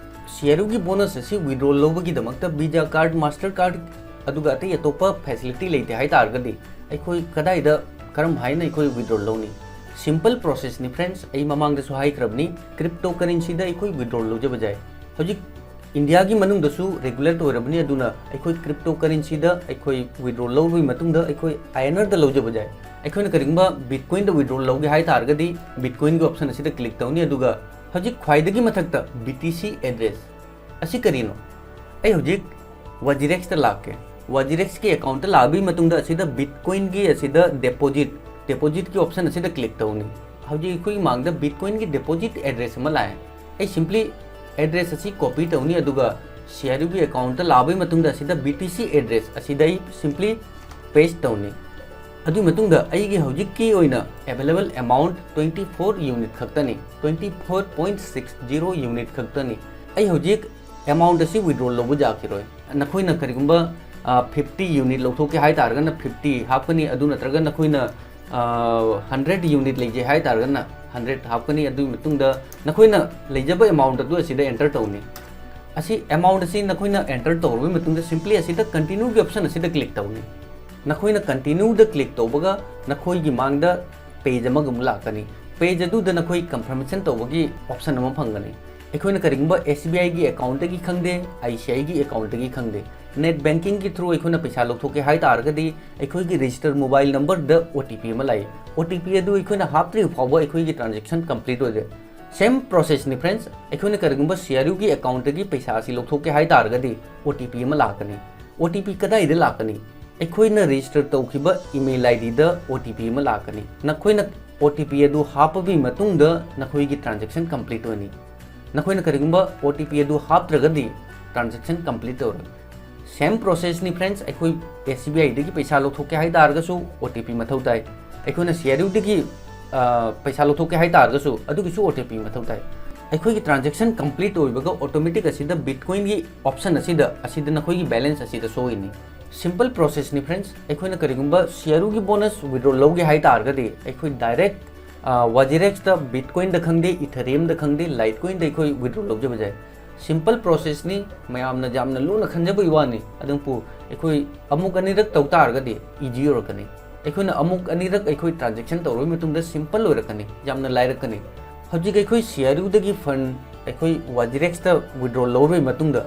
CRUꯒꯤ bonus ꯑꯁꯤ withdrawal ꯂꯧꯕꯒꯤꯗꯃꯛꯇ Visa card, Mastercard ꯑꯗꯨꯒ ꯑꯇꯩ ꯑꯇꯣꯞꯄ facility ꯂꯩꯇꯦ ꯍꯥꯏ ꯇꯥꯔꯒꯗꯤ ꯑꯩꯈꯣꯏ ꯀꯗꯥꯏꯗ, ꯀꯔꯝ ꯍꯥꯏꯅ ꯑꯩꯈꯣꯏ withdrawal ꯂꯧꯅꯤ? Simple processꯅꯤ friends, ꯑꯩ ꯃꯃꯥꯡꯗꯁꯨ ꯍꯥꯏꯈ꯭ꯔꯕꯅꯤ, cryptocurrencyꯗ ꯑꯩꯈꯣꯏ withdrawal ꯂꯧꯖꯕ ꯌꯥꯏ꯫ ꯍꯧꯖꯤꯛ Indiaꯒꯤ ꯃꯅꯨꯡꯗꯁꯨ regulate ꯑꯣꯏꯔꯕꯅꯤ, ꯑꯗꯨꯅ ꯑꯩꯈꯣꯏ cryptocurrencyꯗ ꯑꯩꯈꯣꯏ withdrawal ꯂꯧꯔꯕꯒꯤ ꯃꯇꯨꯡꯗ ꯑꯩꯈꯣꯏ INRꯗ ꯂꯧꯖꯕ ꯌꯥꯏ꯫ ꯑꯩꯈꯣꯏꯅ ꯀꯔꯤꯒꯨꯝꯕ Bitcoinꯗ withdrawal ꯂꯧꯒꯦ ꯍꯥꯏ ꯇꯥꯔꯒꯗꯤ Bitcoinꯒꯤ option ꯑꯁꯤꯗ click ꯇꯧꯅꯤ, ꯑꯗꯨꯒ ꯍꯧꯖꯤꯛ ꯈ꯭ꯋꯥꯏꯗꯒꯤ ꯃꯊꯛꯇ BTC address ꯑꯁꯤ ꯀꯔꯤꯅꯣ? ꯑꯩ ꯍꯧꯖꯤꯛ WazirXꯇ ꯂꯥꯛꯀꯦ꯫ WazirXꯀꯤ accountꯇ ꯂꯥꯛꯑꯕꯒꯤ ꯃꯇꯨꯡꯗ ꯑꯁꯤꯗ Bitcoinꯒꯤ ꯑꯁꯤꯗ deposit, depositꯀꯤ option ꯑꯁꯤꯗ click ꯇꯧꯅꯤ꯫ ꯍꯧꯖꯤꯛ ꯑꯩꯈꯣꯏꯒꯤ ꯃꯥꯡꯗ Bitcoinꯒꯤ deposit address ꯑꯃ ꯂꯥꯛꯑꯦ꯫ ꯑꯩ simply address ꯑꯁꯤ copy ꯇꯧꯅꯤ, ꯑꯗꯨꯒ CRUꯒꯤ accountꯇ ꯂꯥꯛꯑꯕꯒꯤ ꯃꯇꯨꯡꯗ ꯑꯁꯤꯗ BTC address ꯑꯁꯤꯗ ꯑꯩ simply paste ꯇꯧꯅꯤ꯫ ꯑꯗꯨꯒꯤ ꯃꯇꯨꯡꯗ ꯑꯩꯒꯤ ꯍꯧꯖꯤꯛꯀꯤ ꯑꯣꯏꯅ available amount twenty four unit ꯈꯛꯇꯅꯤ, twenty four point six zero unit ꯈꯛꯇꯅꯤ꯫ ꯑꯩ ꯍꯧꯖꯤꯛ amount ꯑꯁꯤ withdrawal ꯂꯧꯕ ꯌꯥꯈꯤꯔꯣꯏ꯫ ꯅꯈꯣꯏꯅ ꯀꯔꯤꯒꯨꯝꯕ, ꯑ, fifty unit ꯂꯧꯊꯣꯛꯀꯦ ꯍꯥꯏ ꯇꯥꯔꯒꯅ fifty ꯍꯥꯞꯀꯅꯤ, ꯑꯗꯨ ꯅꯠꯇ꯭ꯔꯒ ꯅꯈꯣꯏꯅ, ꯑ, hundred unit ꯂꯩꯖꯩ ꯍꯥꯏ ꯇꯥꯔꯒꯅ hundred ꯍꯥꯞꯀꯅꯤ꯫ ꯑꯗꯨꯒꯤ ꯃꯇꯨꯡꯗ ꯅꯈꯣꯏꯅ ꯂꯩꯖꯕ amount ꯑꯗꯨ ꯑꯁꯤꯗ enter ꯇꯧꯅꯤ꯫ ꯑꯁꯤ amount ꯑꯁꯤ ꯅꯈꯣꯏꯅ enter ꯇꯧꯔꯕ ꯃꯇꯨꯡꯗ simply ꯑꯁꯤꯗ continueꯒꯤ option ꯑꯁꯤꯗ click ꯇꯧꯅꯤ꯫ ꯅꯈꯣꯏꯅ continueꯗ click ꯇꯧꯕꯒ ꯅꯈꯣꯏꯒꯤ ꯃꯥꯡꯗ page ꯑꯃꯒ ꯑꯃꯨꯛ ꯂꯥꯛꯀꯅꯤ꯫ Page ꯑꯗꯨꯗ ꯅꯈꯣꯏ confirmation ꯇꯧꯕꯒꯤ option ꯑꯃ ꯐꯪꯒꯅꯤ꯫ ꯑꯩꯈꯣꯏꯅ ꯀꯔꯤꯒꯨꯝꯕ SBIꯒꯤ accountꯇꯒꯤ ꯈꯪꯗꯦ, ICIꯒꯤ accountꯇꯒꯤ ꯈꯪꯗꯦ, net bankingꯒꯤ through ꯑꯩꯈꯣꯏꯅ ꯄꯩꯁꯥ ꯂꯧꯊꯣꯛꯀꯦ ꯍꯥꯏ ꯇꯥꯔꯒꯗꯤ ꯑꯩꯈꯣꯏꯒꯤ register mobile numberꯗ OTP ꯑꯃ ꯂꯥꯛꯏ꯫ OTP ꯑꯗꯨ ꯑꯩꯈꯣꯏꯅ ꯍꯥꯞꯇ꯭ꯔꯤꯕ ꯐꯥꯎꯕ ꯑꯩꯈꯣꯏꯒꯤ transaction complete ꯑꯣꯏꯗꯦ꯫ Same process ꯅꯤ friends, ꯑꯩꯈꯣꯏꯅ ꯀꯔꯤꯒꯨꯝꯕ ꯁꯤ ꯑꯥꯔ ꯌꯨꯒꯤ ꯑꯦꯀꯥꯎꯟꯠꯇꯒꯤ ꯄꯩꯁꯥ ꯑꯁꯤ ꯂꯧꯊꯣꯛꯀꯦ ꯍꯥꯏ ꯇꯥꯔꯒꯗꯤ ꯑꯣ ꯇꯤ ꯄꯤ ꯑꯃ ꯂꯥꯛꯀꯅꯤ꯫ ꯑꯣ ꯇꯤ ꯄꯤ ꯀꯗꯥꯏꯗ ꯂꯥꯛꯀꯅꯤ? ꯑꯩꯈꯣꯏꯅ ꯔꯦꯖꯤꯁꯇꯔ ꯇꯧꯈꯤꯕ ꯏꯃꯦꯜ ꯑꯥꯏ ꯗꯤꯗ ꯑꯣ ꯇꯤ ꯄꯤ ꯑꯃ ꯂꯥꯛꯀꯅꯤ꯫ ꯅꯈꯣꯏꯅ ꯑꯣ ꯇꯤ ꯄꯤ ꯑꯗꯨ ꯍꯥꯞꯄꯕꯒꯤ ꯃꯇꯨꯡꯗ ꯅꯈꯣꯏꯒꯤ ꯇ꯭ꯔꯥꯟꯖꯦꯛꯁꯟ ꯀꯝꯄ꯭ꯂꯤꯠ ꯑꯣꯏꯅꯤ꯫ ꯅꯈꯣꯏꯅ ꯀꯔꯤꯒꯨꯝꯕ ꯑꯣ ꯇꯤ ꯄꯤ ꯑꯗꯨ ꯍꯥꯞꯇ꯭ꯔꯒꯗꯤ ꯇ꯭ꯔꯥꯟꯖꯦꯛꯁꯟ ꯀꯝꯄ꯭ꯂꯤꯠ ꯇꯧꯔꯣꯏ꯫ Same process ꯅꯤ friends, ꯑꯩꯈꯣꯏ ꯑꯦꯁ ꯕꯤ ꯑꯥꯏꯗꯒꯤ ꯄꯩꯁꯥ ꯂꯧꯊꯣꯛꯀꯦ ꯍꯥꯏ ꯇꯥꯔꯒꯁꯨ ꯑꯣ ꯇꯤ ꯄꯤ ꯃꯊꯧ ꯇꯥꯏ꯫ ꯑꯩꯈꯣꯏꯅ ꯁꯤ ꯑꯥꯔ ꯌꯨꯗꯒꯤ ꯄꯩꯁꯥ ꯂꯧꯊꯣꯛꯀꯦ ꯍꯥꯏ ꯇꯥꯔꯒꯁꯨ ꯑꯗꯨꯒꯤꯁꯨ ꯑꯣ ꯇꯤ ꯄꯤ ꯃꯊꯧ ꯇꯥꯏ꯫ ꯑꯩꯈꯣꯏꯒꯤ ꯇ꯭ꯔꯥꯟꯖꯦꯛꯁꯟ ꯀꯝꯄ꯭ꯂꯤꯠ ꯑꯣꯏꯕꯒ ꯑꯣꯇꯣꯃꯦꯇꯤꯛ ꯑꯁꯤꯗ ꯕꯤꯠꯀꯣꯏꯟꯒꯤ ꯑꯣꯞꯁꯟ ꯑꯁꯤꯗ, ꯑꯁꯤꯗ ꯅꯈꯣꯏꯒꯤ ꯕꯦꯂꯦꯟꯁ ꯑꯁꯤꯗ ꯁꯣꯛꯏꯅꯤ꯫ Simple process ꯅꯤ friends, ꯑꯩꯈꯣꯏꯅ ꯀꯔꯤꯒꯨꯝꯕ ꯁꯤ ꯑꯥꯔ ꯌꯨꯒꯤ ꯕꯣꯅꯁ ꯋꯤꯗ꯭ꯔꯣ ꯂꯧꯒꯦ ꯍꯥꯏ ꯇꯥꯔꯒꯗꯤ ꯑꯩꯈꯣꯏ ꯗꯥꯏꯔꯦꯛ ꯋꯥꯖꯤꯔꯦꯛꯁꯇ ꯕꯤꯠꯀꯣꯏꯟꯗ ꯈꯪꯗꯦ, ꯏꯊꯔꯤꯌꯝꯗ ꯈꯪꯗꯦ, ꯂꯥꯏꯠꯀꯣꯏꯟꯗ ꯑꯩꯈꯣꯏ ꯋꯤꯗ꯭ꯔꯣ ꯂꯧꯖꯕ ꯌꯥꯏ꯫ Simple process ꯅꯤ, ꯃꯌꯥꯝꯅ ꯌꯥꯝꯅ ꯂꯨꯅ ꯈꯟꯖꯕꯒꯤ ꯋꯥꯅꯤ꯫ ꯑꯗꯨꯕꯨ ꯑꯩꯈꯣꯏ ꯑꯃꯨꯛ ꯑꯅꯤꯔꯛ ꯇꯧ ꯇꯥꯔꯒꯗꯤ ꯏꯖꯤ ꯑꯣꯏꯔꯛꯀꯅꯤ꯫ ꯑꯩꯈꯣꯏꯅ ꯑꯃꯨꯛ ꯑꯅꯤꯔꯛ ꯑꯩꯈꯣꯏ ꯇ꯭ꯔꯥꯟꯖꯦꯛꯁꯟ ꯇꯧꯔꯕ ꯃꯇꯨꯡꯗ ꯁꯤꯝꯄꯜ ꯑꯣꯏꯔꯛꯀꯅꯤ, ꯌꯥꯝꯅ ꯂꯥꯏꯔꯛꯀꯅꯤ꯫ ꯍꯧꯖꯤꯛ ꯑꯩꯈꯣꯏ ꯁꯤ ꯑꯥꯔ ꯌꯨꯗꯒꯤ ꯐꯟ ꯑꯩꯈꯣꯏ ꯋꯥꯖꯤꯔꯦꯛꯁꯇ ꯋꯤꯗ꯭ꯔꯣ ꯂꯧꯔꯕ ꯃꯇꯨꯡꯗ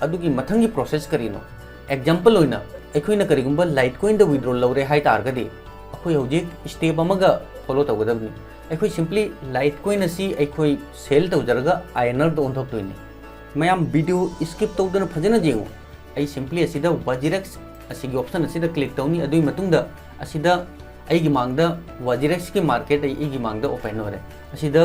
ꯑꯗꯨꯒꯤ ꯃꯊꯪꯒꯤ ꯄ꯭ꯔꯣꯁꯦꯁ ꯀꯔꯤꯅꯣ? ꯑꯦꯛꯖꯥꯝꯄꯜ ꯑꯣꯏꯅ ꯑꯩꯈꯣꯏꯅ ꯀꯔꯤꯒꯨꯝꯕ ꯂꯥꯏꯠꯀꯣꯏꯟꯗ ꯋꯤꯗ꯭ꯔꯣ ꯂꯧꯔꯦ ꯍꯥꯏ ꯇꯥꯔꯒꯗꯤ ꯑꯩꯈꯣꯏ ꯍꯧꯖꯤꯛ ꯁ꯭ꯇꯦꯞ ꯑꯃꯒ ꯐꯣꯂꯣ ꯇꯧꯒꯗꯕꯅꯤ꯫ ꯑꯩꯈꯣꯏ ꯁꯤꯝꯄ꯭ꯂꯤ ꯂꯥꯏꯠꯀꯣꯏꯟ ꯑꯁꯤ ꯑꯩꯈꯣꯏ ꯁꯦꯜ ꯇꯧꯖꯔꯒ ꯑꯥꯏ ꯑꯦꯟ ꯑꯥꯔꯗ ꯑꯣꯟꯊꯣꯛꯇꯣꯏꯅꯤ꯫ ꯃꯌꯥꯝ ꯚꯤꯗꯤꯑꯣ ꯁ꯭ꯀꯤꯞ ꯇꯧꯗꯅ ꯐꯖꯅ ꯌꯦꯡꯉꯨ꯫ ꯑꯩ ꯁꯤꯝꯄ꯭ꯂꯤ ꯑꯁꯤꯗ ꯋꯥꯖꯤꯔꯦꯛꯁ ꯑꯁꯤꯒꯤ ꯑꯣꯞꯁꯟ ꯑꯁꯤꯗ ꯀ꯭ꯂꯤꯛ ꯇꯧꯅꯤ꯫ ꯑꯗꯨꯒꯤ ꯃꯇꯨꯡꯗ ꯑꯁꯤꯗ ꯑꯩꯒꯤ ꯃꯥꯡꯗ ꯋꯥꯖꯤꯔꯦꯛꯁꯀꯤ ꯃꯥꯔꯀꯦꯠ ꯑꯩ, ꯑꯩꯒꯤ ꯃꯥꯡꯗ ꯑꯣꯄꯟ ꯑꯣꯏꯔꯦ꯫ ꯑꯁꯤꯗ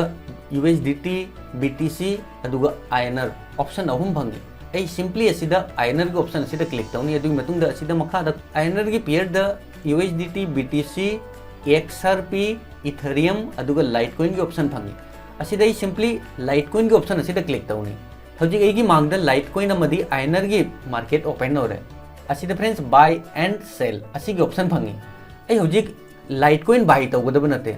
U S D T, B T C, ꯑꯗꯨꯒ ꯑꯥꯏ ꯑꯦꯟ ꯑꯥꯔ ꯑꯣꯞꯁꯟ ꯑꯍꯨꯝ ꯐꯪꯉꯤ꯫ ꯑꯩ ꯁꯤꯝꯄ꯭ꯂꯤ ꯑꯁꯤꯗ ꯑꯥꯏ ꯑꯦꯟ ꯑꯥꯔꯒꯤ ꯑꯣꯞꯁꯟ ꯑꯁꯤꯗ ꯀ꯭ꯂꯤꯛ ꯇꯧꯅꯤ꯫ ꯑꯗꯨꯒꯤ ꯃꯇꯨꯡꯗ ꯑꯁꯤꯗ ꯃꯈꯥꯗ ꯑꯥꯏ ꯑꯦꯟ ꯑꯥꯔꯒꯤ ꯄꯤꯌꯔꯗ U S D T, B T C, X R P, Ethereum, ꯑꯗꯨꯒ ꯂꯥꯏꯠꯀꯣꯏꯟꯒꯤ ꯑꯣꯞꯁꯟ ꯐꯪꯉꯤ꯫ ꯑꯁꯤꯗ ꯑꯩ ꯁꯤꯝꯄ꯭ꯂꯤ ꯂꯥꯏꯠꯀꯣꯏꯟꯒꯤ ꯑꯣꯞꯁꯟ ꯑꯁꯤꯗ ꯀ꯭ꯂꯤꯛ ꯇꯧꯅꯤ꯫ ꯍꯧꯖꯤꯛ ꯑꯩꯒꯤ ꯃꯥꯡꯗ ꯂꯥꯏꯠꯀꯣꯏꯟ ꯑꯃꯗꯤ ꯑꯥꯏ ꯑꯦꯟ ꯑꯥꯔꯒꯤ ꯃꯥꯔꯀꯦꯠ ꯑꯣꯄꯟ ꯑꯣꯏꯔꯦ꯫ ꯑꯁꯤꯗ friends, buy and sell ꯑꯁꯤꯒꯤ ꯑꯣꯞꯁꯟ ꯐꯪꯉꯤ꯫ ꯑꯩ ꯍꯧꯖꯤꯛ ꯂꯥꯏꯠꯀꯣꯏꯟ ꯕꯥꯏ ꯇꯧꯒꯗꯕ ꯅꯠꯇꯦ,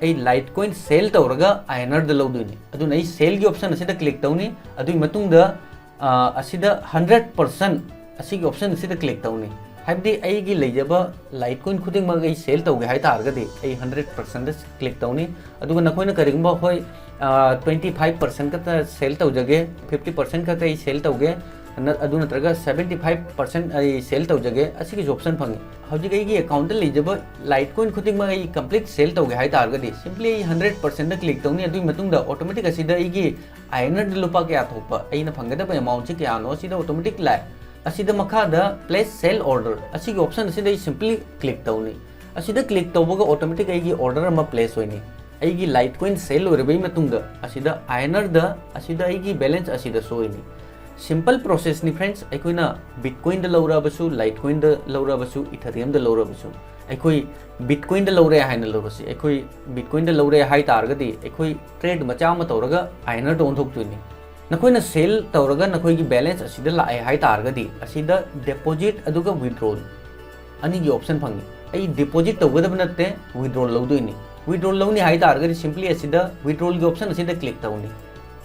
ꯑꯩ ꯂꯥꯏꯠꯀꯣꯏꯟ ꯁꯦꯜ ꯇꯧꯔꯒ ꯑꯥꯏ ꯑꯦꯟ ꯑꯥꯔꯗ ꯂꯧꯗꯣꯏꯅꯤ꯫ ꯑꯗꯨꯅ ꯑꯩ ꯁꯦꯜꯒꯤ ꯑꯣꯞꯁꯟ ꯑꯁꯤꯗ ꯀ꯭ꯂꯤꯛ ꯇꯧꯅꯤ꯫ ꯑꯗꯨꯒꯤ ꯃꯇꯨꯡꯗ, ꯑ, ꯑꯁꯤꯗ ꯍꯟꯗ꯭ꯔꯦꯠ ꯄꯥꯔꯁꯦꯟ ꯑꯁꯤꯒꯤ ꯑꯣꯞꯁꯟ ꯑꯁꯤꯗ ꯀ꯭ꯂꯤꯛ ꯇꯧꯅꯤ꯫ ꯍꯥꯏꯕꯗꯤ ꯑꯩꯒꯤ ꯂꯩꯖꯕ ꯂꯥꯏꯠꯀꯣꯏꯟ ꯈꯨꯗꯤꯡꯃꯛ ꯑꯩ ꯁꯦꯜ ꯇꯧꯒꯦ ꯍꯥꯏ ꯇꯥꯔꯒꯗꯤ ꯑꯩ ꯍꯟꯗ꯭ꯔꯦꯠ ꯄꯥꯔꯁꯦꯟꯗ ꯀ꯭ꯂꯤꯛ ꯇꯧꯅꯤ꯫ ꯑꯗꯨꯒ ꯅꯈꯣꯏꯅ ꯀꯔꯤꯒꯨꯝꯕ, "ꯍꯣꯏ, ꯑ, ꯇ꯭ꯋꯦꯟꯇꯤ ꯐꯥꯏꯚ ꯄꯥꯔꯁꯦꯟ ꯈꯛꯇ ꯁꯦꯜ ꯇꯧꯖꯒꯦ, ꯐꯤꯐꯇꯤ ꯄꯥꯔꯁꯦꯟ ꯈꯛꯇ ꯑꯩ ꯁꯦꯜ ꯇꯧꯒꯦ, ꯅ-, ꯑꯗꯨ ꯅꯠꯇ꯭ꯔꯒ seventy five percent ꯑꯩ sell ꯇꯧꯖꯒꯦ, ꯑꯁꯤꯒꯤꯁꯨ option ꯐꯪꯉꯤ꯫ ꯍꯧꯖꯤꯛ ꯑꯩꯒꯤ account ꯇ ꯂꯩꯖꯕ Litecoin ꯈꯨꯗꯤꯡꯃꯛ ꯑꯩ complete sell ꯇꯧꯒꯦ ꯍꯥꯏ ꯇꯥꯔꯒꯗꯤ, simply ꯑꯩ hundred percent ꯗ click ꯇꯧꯅꯤ꯫ ꯑꯗꯨꯒꯤ ꯃꯇꯨꯡꯗ automatic ꯑꯁꯤꯗ ꯑꯩꯒꯤ I N R ꯗ ꯂꯨꯄꯥ ꯀꯌꯥ ꯊꯣꯛꯄ, ꯑꯩꯅ ꯐꯪꯒꯗꯕ amount ꯁꯤ ꯀꯌꯥꯅꯣ, ꯑꯁꯤꯗ automatic ꯂꯥꯛꯑꯦ꯫ ꯑꯁꯤꯗ ꯃꯈꯥꯗ Place Sale Order ꯑꯁꯤꯒꯤ option ꯑꯁꯤꯗ ꯑꯩ simply click ꯇꯧꯅꯤ꯫ ꯑꯁꯤꯗ click ꯇꯧꯕꯒ automatic ꯑꯩꯒꯤ order ꯑꯃ place ꯑꯣꯏꯅꯤ꯫ ꯑꯩꯒꯤ Litecoin sell ꯑꯣꯏꯔꯕꯒꯤ ꯃꯇꯨꯡꯗ ꯑꯁꯤꯗ I N R ꯗ ꯑꯁꯤꯗ ꯑꯩꯒꯤ balance ꯑꯁꯤꯗ show ꯑꯣꯏꯅꯤ꯫ Simple process ꯅꯤ friends, ꯑꯩꯈꯣꯏꯅ Bitcoin ꯗ ꯂꯧꯔꯛꯑꯕꯁꯨ, Litecoin ꯗ ꯂꯧꯔꯛꯑꯕꯁꯨ, Ethereum ꯗ ꯂꯧꯔꯛꯑꯕꯁꯨ, ꯑꯩꯈꯣꯏ Bitcoin ꯗ ꯂꯧꯔꯦ ꯍꯥꯏꯅ ꯂꯧꯔꯁꯤ꯫ ꯑꯩꯈꯣꯏ Bitcoin ꯗ ꯂꯧꯔꯦ ꯍꯥꯏ ꯇꯥꯔꯒꯗꯤ ꯑꯩꯈꯣꯏ trade ꯃꯆꯥ ꯑꯃ ꯇꯧꯔꯒ I N R ꯗ ꯑꯣꯟꯊꯣꯛꯇꯣꯏꯅꯤ꯫ ꯅꯈꯣꯏꯅ sell ꯇꯧꯔꯒ ꯅꯈꯣꯏꯒꯤ balance ꯑꯁꯤꯗ ꯂꯥꯛꯑꯦ ꯍꯥꯏ ꯇꯥꯔꯒꯗꯤ, ꯑꯁꯤꯗ deposit ꯑꯗꯨꯒ withdrawal ꯑꯅꯤꯒꯤ option ꯐꯪꯉꯤ꯫ ꯑꯩ deposit ꯇꯧꯒꯗꯕ ꯅꯠꯇꯦ, withdrawal ꯂꯧꯗꯣꯏꯅꯤ꯫ Withdrawal ꯂꯧꯅꯤ ꯍꯥꯏ ꯇꯥꯔꯒꯗꯤ simply ꯑꯁꯤꯗ withdrawal ꯒꯤ option ꯑꯁꯤꯗ click ꯇꯧꯅꯤ꯫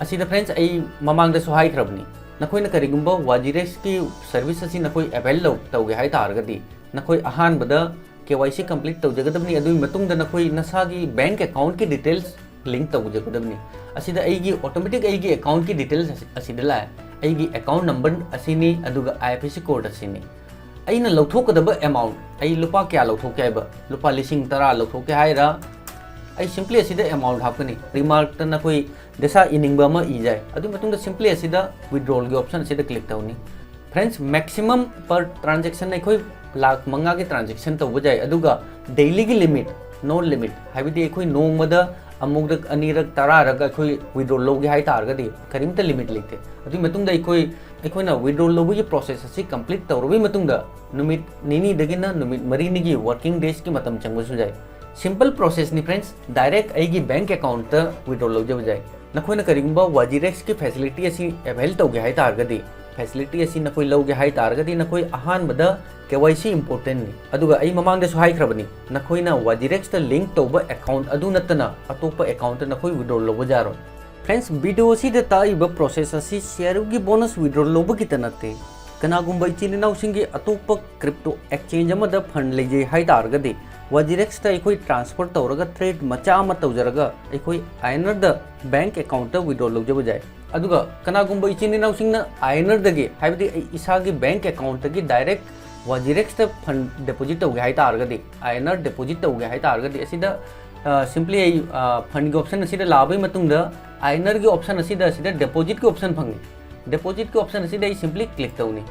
ꯑꯁꯤꯗ friends, ꯑꯩ ꯃꯃꯥꯡꯗꯁꯨ ꯍꯥꯏꯈ꯭ꯔꯕꯅꯤ, ꯅꯈꯣꯏꯅ ꯀꯔꯤꯒꯨꯝꯕ Wazirex ꯀꯤ service ꯑꯁꯤ ꯅꯈꯣꯏ avail ꯂꯧ-, ꯇꯧꯒꯦ ꯍꯥꯏ ꯇꯥꯔꯒꯗꯤ, ꯅꯈꯣꯏ ꯑꯍꯥꯟꯕꯗ K Y C complete ꯇꯧꯖꯒꯗꯕꯅꯤ꯫ ꯑꯗꯨꯒꯤ ꯃꯇꯨꯡꯗ ꯅꯈꯣꯏ ꯅꯁꯥꯒꯤ bank account ꯀꯤ details link ꯇꯧꯖꯒꯗꯕꯅꯤ꯫ ꯑꯁꯤꯗ ꯑꯩꯒꯤ automatic ꯑꯩꯒꯤ account ꯀꯤ details ꯑꯁꯤ-, ꯑꯁꯤꯗ ꯂꯥꯛꯑꯦ꯫ ꯑꯩꯒꯤ account number ꯑꯁꯤꯅꯤ, ꯑꯗꯨꯒ I F S C code ꯑꯁꯤꯅꯤ꯫ ꯑꯩꯅ ꯂꯧꯊꯣꯛꯀꯗꯕ amount, ꯑꯩ ꯂꯨꯄꯥ ꯀꯌꯥ ꯂꯧꯊꯣꯛꯀꯦ ꯍꯥꯏꯕ, ꯂꯨꯄꯥ ꯂꯤꯁꯤꯡ ꯇꯔꯥ ꯂꯧꯊꯣꯛꯀꯦ ꯍꯥꯏꯔ, ꯑꯩ simply ꯑꯁꯤꯗ amount ꯍꯥꯞꯀꯅꯤ꯫ Remark ꯇ ꯅꯈꯣꯏ ꯗꯦꯁꯥ ꯏꯅꯤꯡꯕ ꯑꯃ ꯏꯖꯩ꯫ ꯑꯗꯨꯒꯤ ꯃꯇꯨꯡꯗ simply ꯑꯁꯤꯗ withdrawal ꯒꯤ option ꯑꯁꯤꯗ click ꯇꯧꯅꯤ꯫ Friends, maximum per transaction ꯑꯩꯈꯣꯏ ꯂꯥꯈ ꯃꯉꯥꯒꯤ transaction ꯇꯧꯕ ꯌꯥꯏ, ꯑꯗꯨꯒ daily ꯒꯤ limit, no limit, ꯍꯥꯏꯕꯗꯤ ꯑꯩꯈꯣꯏ ꯅꯣꯡꯃꯗ ꯑꯃꯨꯛꯔꯛ, ꯑꯅꯤꯔꯛ, ꯇꯔꯥꯔꯛ ꯑꯩꯈꯣꯏ withdrawal ꯂꯧꯒꯦ ꯍꯥꯏ ꯇꯥꯔꯒꯗꯤ ꯀꯔꯤꯝꯇ limit ꯂꯩꯇꯦ꯫ ꯑꯗꯨꯒꯤ ꯃꯇꯨꯡꯗ ꯑꯩꯈꯣꯏ, ꯑꯩꯈꯣꯏꯅ withdrawal ꯂꯧꯕꯒꯤ process ꯑꯁꯤ complete ꯇꯧꯔꯕꯒꯤ ꯃꯇꯨꯡꯗ ꯅꯨꯃꯤꯠ ꯅꯤꯅꯤꯗꯒꯤꯅ ꯅꯨꯃꯤꯠ ꯃꯔꯤꯅꯤꯒꯤ working days ꯀꯤ ꯃꯇꯝ ꯆꯪꯕꯁꯨ ꯌꯥꯏ꯫ Simple process ꯅꯤ friends, direct ꯑꯩꯒꯤ bank account ꯇ withdrawal ꯂꯧꯖꯕ ꯌꯥꯏ꯫ ꯅꯈꯣꯏꯅ ꯀꯔꯤꯒꯨꯝꯕ Wazirex ꯀꯤ facility ꯑꯁꯤ avail ꯇꯧꯒꯦ ꯍꯥꯏ ꯇꯥꯔꯒꯗꯤ, facility ꯑꯁꯤ ꯅꯈꯣꯏ ꯂꯧꯒꯦ ꯍꯥꯏ ꯇꯥꯔꯒꯗꯤ, ꯅꯈꯣꯏ ꯑꯍꯥꯟꯕꯗ K Y C important ꯅꯤ꯫ ꯑꯗꯨꯒ ꯑꯩ ꯃꯃꯥꯡꯗꯁꯨ ꯍꯥꯏꯈ꯭ꯔꯕꯅꯤ, ꯅꯈꯣꯏꯅ Wazirex ꯇ link ꯇꯧꯕ account ꯑꯗꯨ ꯅꯠꯇꯅ ꯑꯇꯣꯞꯄ account ꯇ ꯅꯈꯣꯏ withdrawal ꯂꯧꯕ ꯌꯥꯔꯣꯏ꯫ Friends, video ꯑꯁꯤꯗ ꯇꯥꯛꯏꯕ process ꯑꯁꯤ share ꯒꯤ bonus withdrawal ꯂꯧꯕꯒꯤꯇ ꯅꯠꯇꯦ꯫ ꯀꯅꯥꯒꯨꯝꯕ ꯏꯆꯤꯟ ꯏꯅꯥꯎꯁꯤꯡꯒꯤ ꯑꯇꯣꯞꯄ crypto exchange ꯑꯃꯗ fund ꯂꯩꯖꯩ ꯍꯥꯏ ꯇꯥꯔꯒꯗꯤ, Wazirex ꯇ ꯑꯩꯈꯣꯏ transfer ꯇꯧꯔꯒ trade ꯃꯆꯥ ꯑꯃ ꯇꯧꯖꯔꯒ ꯑꯩꯈꯣꯏ I N R the bank account ꯇ withdrawal ꯂꯧꯖꯕ ꯌꯥꯏ꯫ ꯑꯗꯨꯒ ꯀꯅꯥꯒꯨꯝꯕ ꯏꯆꯤꯟ ꯏꯅꯥꯎꯁꯤꯡꯅ ꯑꯥꯏ ꯑꯦꯟ ꯑꯥꯔꯗꯒꯤ, ꯍꯥꯏꯕꯗꯤ ꯑꯩ ꯏꯁꯥꯒꯤ ꯕꯦꯡꯛ ꯑꯦꯀꯥꯎꯟꯠꯇꯒꯤ ꯗꯥꯏꯔꯦꯛ ꯋꯥꯖꯤꯔꯦꯛꯁꯇ ꯐꯟ ꯗꯤꯄꯣꯖꯤꯠ ꯇꯧꯒꯦ ꯍꯥꯏ ꯇꯥꯔꯒꯗꯤ, ꯑꯥꯏ ꯑꯦꯟ ꯑꯥꯔ ꯗꯤꯄꯣꯖꯤꯠ ꯇꯧꯒꯦ ꯍꯥꯏ ꯇꯥꯔꯒꯗꯤ, ꯑꯁꯤꯗ ꯁꯤꯝꯄ꯭ꯂꯤ ꯑꯩ ꯐꯟꯒꯤ ꯑꯣꯞꯁꯟ ꯑꯁꯤꯗ ꯂꯥꯛꯑꯕꯒꯤ ꯃꯇꯨꯡꯗ, ꯑꯥꯏ ꯑꯦꯟ ꯑꯥꯔꯒꯤ ꯑꯣꯞꯁꯟ ꯑꯁꯤꯗ, ꯑꯁꯤꯗ ꯗꯤꯄꯣꯖꯤꯠꯀꯤ ꯑꯣꯞꯁꯟ ꯐꯪꯉꯤ꯫ ꯗꯤꯄꯣꯖꯤꯠꯀꯤ ꯑꯣꯞꯁꯟ ꯑꯁꯤꯗ ꯑꯩ ꯁꯤꯝꯄ꯭ꯂꯤ ꯀ꯭ꯂꯤꯛ ꯇꯧꯅꯤ꯫